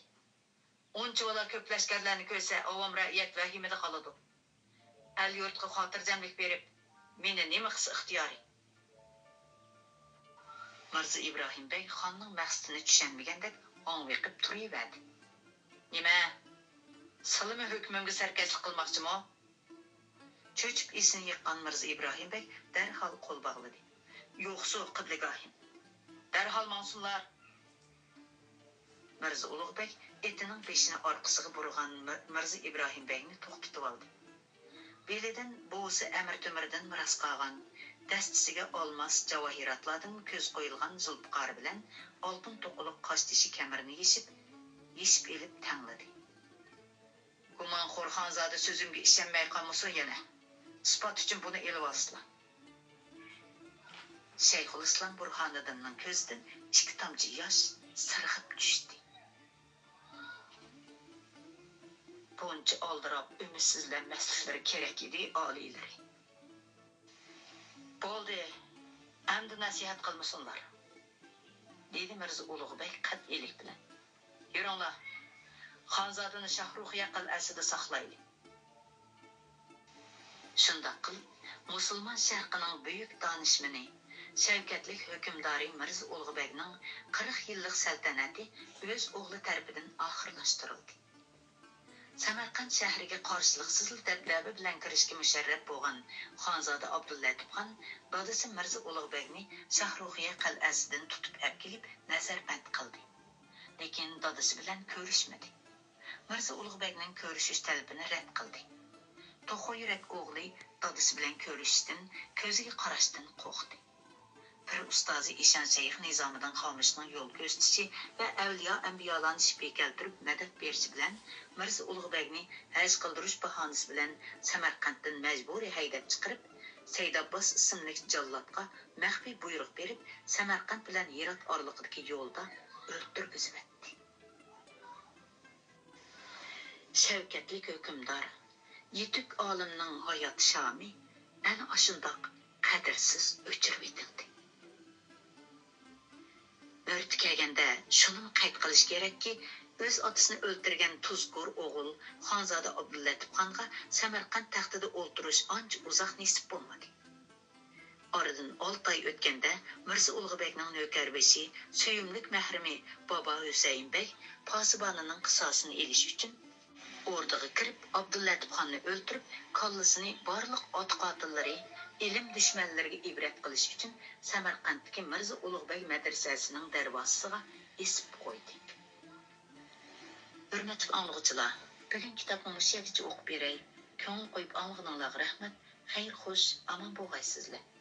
ئۇنچىۋالا كۆپ لەشكەرلەرنى كۆرسە، ئاۋام رەئىيەت ۋەھىمىدە قالىدۇ. ئەل-يۇرتقا خاتىرجەملىك بېرىپ، مېنى نېمە قىلسا ئىختىيارى. مىرزا ئىبراھىم بەگ خاننىڭ مەقسىتىنى چۈشەنمىگەندەك ئاڭۋېقىپ تۇرۇۋەردى. نېمە؟ سىلىمۇ ھۆكمۈمگە سەركەشلىك قىلماقچىمۇ؟ چۆچۈپ ئېسىنى يىغقان مىرزا ئىبراھىم بەگ دەرھال قول باغلىدى. يوقسۇ، قىبلىگاھىم! دەرھال ماڭسۇنلار! مىرزا ئۇلۇغ بەگ ئېتىنىڭ بېشىنى ئارقىسىغا بۇرىغان مىر-، مىرزا ئىبراھىم بەگنى توختىتىۋالدى. بېلىدىن بوۋىسى ئەمىر تۆمۈردىن مىراس قالغان، دەستىسىگە ئالماس، جاۋاھىراتلاردىن كۆز قويۇلغان زۇلپىقارى بىلەن ئالتۇن توقىلىق قاشتېشى كەمىرىنى يېشىپ، يېشىپ ئېلىپ تەڭلىدى. گۇمانخور خانزادە سۆزۈمگە ئىشەنمەي قالمىسۇن يەنە. ئىسپات ئۈچۈن بۇنى ئېلىۋالسىلا. شەيخۇلئىسلام بۇرھانىدىننىڭ كۆزىدىن ئىككى تامچە ياش سىرغىپ چۈشتى. بۇنچە ئالدىراپ ئۈمىدسىزلەنمەسلىكلىرى كېرەك ئىدى، ئالىيلىرى. بولدى، ئەمدى نەسىھەت قىلمىسۇنلار، دېدى مىرزا ئۇلۇغ بەگ قەتئىيلىك بىلەن. يۈرۈڭلار، خانزادىنى شاھرۇخىيە قەلئەسىدە ساقلايلى. شۇنداق قىلىپ، مۇسۇلمان شەرقىنىڭ بۈيۈك دانىشمىنى، شەۋكەتلىك ھۆكۈمدارى مىرزا ئۇلۇغ بەگنىڭ قىرىق يىللىق سەلتەنىتى ئۆز ئوغلى تەرىپىدىن ئاخىرلاشتۇرۇلدى. سەمەرقەنت شەھىرىگە قارشىلىقسىزلا دەبدەبە بىلەن كىرىشكە مۇشەررەپ بولغان خانزادە ئابدۇللەتىپ خان دادىسى مىرزا ئۇلۇغ بەگنى شاھرۇخىيە قەلئەسىدىن تۇتۇپ ئەپكېلىپ نەزەربەند قىلدى. لېكىن دادىسى بىلەن كۆرۈشمىدى. مىرزا ئۇلۇغ بەگنىڭ كۆرۈشۈش تەلىپىنى رەت قىلدى. توخۇ يۈرەك ئوغلى دادىسى بىلەن كۆرۈشۈشتىن كۆزىگە قاراشتىن قورقتى. پىر ئۇستازى ئىشان شەيخ نىزامىدىن خامۇشنىڭ يول كۆرسىتىشى ۋە ئەۋلىيا ئەنبىيالارنى شىپى كەلتۈرۈپ مەدەت بېرىشى بىلەن مىرزا ئۇلۇغبەگنى ھەج قىلدۇرۇش باھانىسى بىلەن سەمەرقەنتتىن مەجبۇرىي ھەيدەپ چىقىرىپ، سەيدابباس ئىسىملىك جاللاتقا مەخپىي بۇيرۇق بېرىپ، سەمەرقەنت بىلەن ھىرات ئارىلىقىدىكى يولدا ئۆلتۈرگۈزۈۋەتتى. شەۋكەتلىك ھۆكۈمدار، يېتۈك ئالىمنىڭ ھايات شامى ئەنە ئاشۇنداق قەدىرسىز ئۆچۈرۈۋېتىلدى. مۆرىتى كەلگەندە شۇنىمۇ قەيت قىلىش كېرەككى، ئۆز ئاتىسىنى ئۆلتۈرگەن تۇزكور ئوغۇل خانزادە ئابدۇللەتىپخانغا سەمەرقەنت تەختىدە ئولتۇرۇش ئانچە ئۇزاق نېسىپ بولمىدى. ئارىدىن ئالتە ئاي ئۆتكەندە، مىرزا ئۇلۇغبەگنىڭ نۆكەربېشى، سۆيۈملۈك مەھرىمى بابا ھۈسەيىن بەگ پاسىبانىنىڭ قىساسىنى ئېلىش ئۈچۈن، ئوردىغا كىرىپ، ئابدۇللەتىپخاننى ئۆلتۈرۈپ، كاللىسىنى بارلىق ئاتا قاتىللىرى، ئىلىم دۈشمەنلىرىگە ئىبرەت قىلىش ئۈچۈن، سەمەرقەنتتىكى مىرزا ئۇلۇغبەگ مەدرىسەسىنىڭ دەرۋازىسىغا ئېسىپ قويدى. ھۆرمەتلىك ئاڭلىغۇچىلار، بۈگۈن كىتابنى مۇشۇ يەرگىچە ئوقۇپ بېرەي. كۆڭۈل قويۇپ ئاڭلىغىنىڭلارغا رەھمەت. خەير خوش، ئامان بولغايسىزلەر.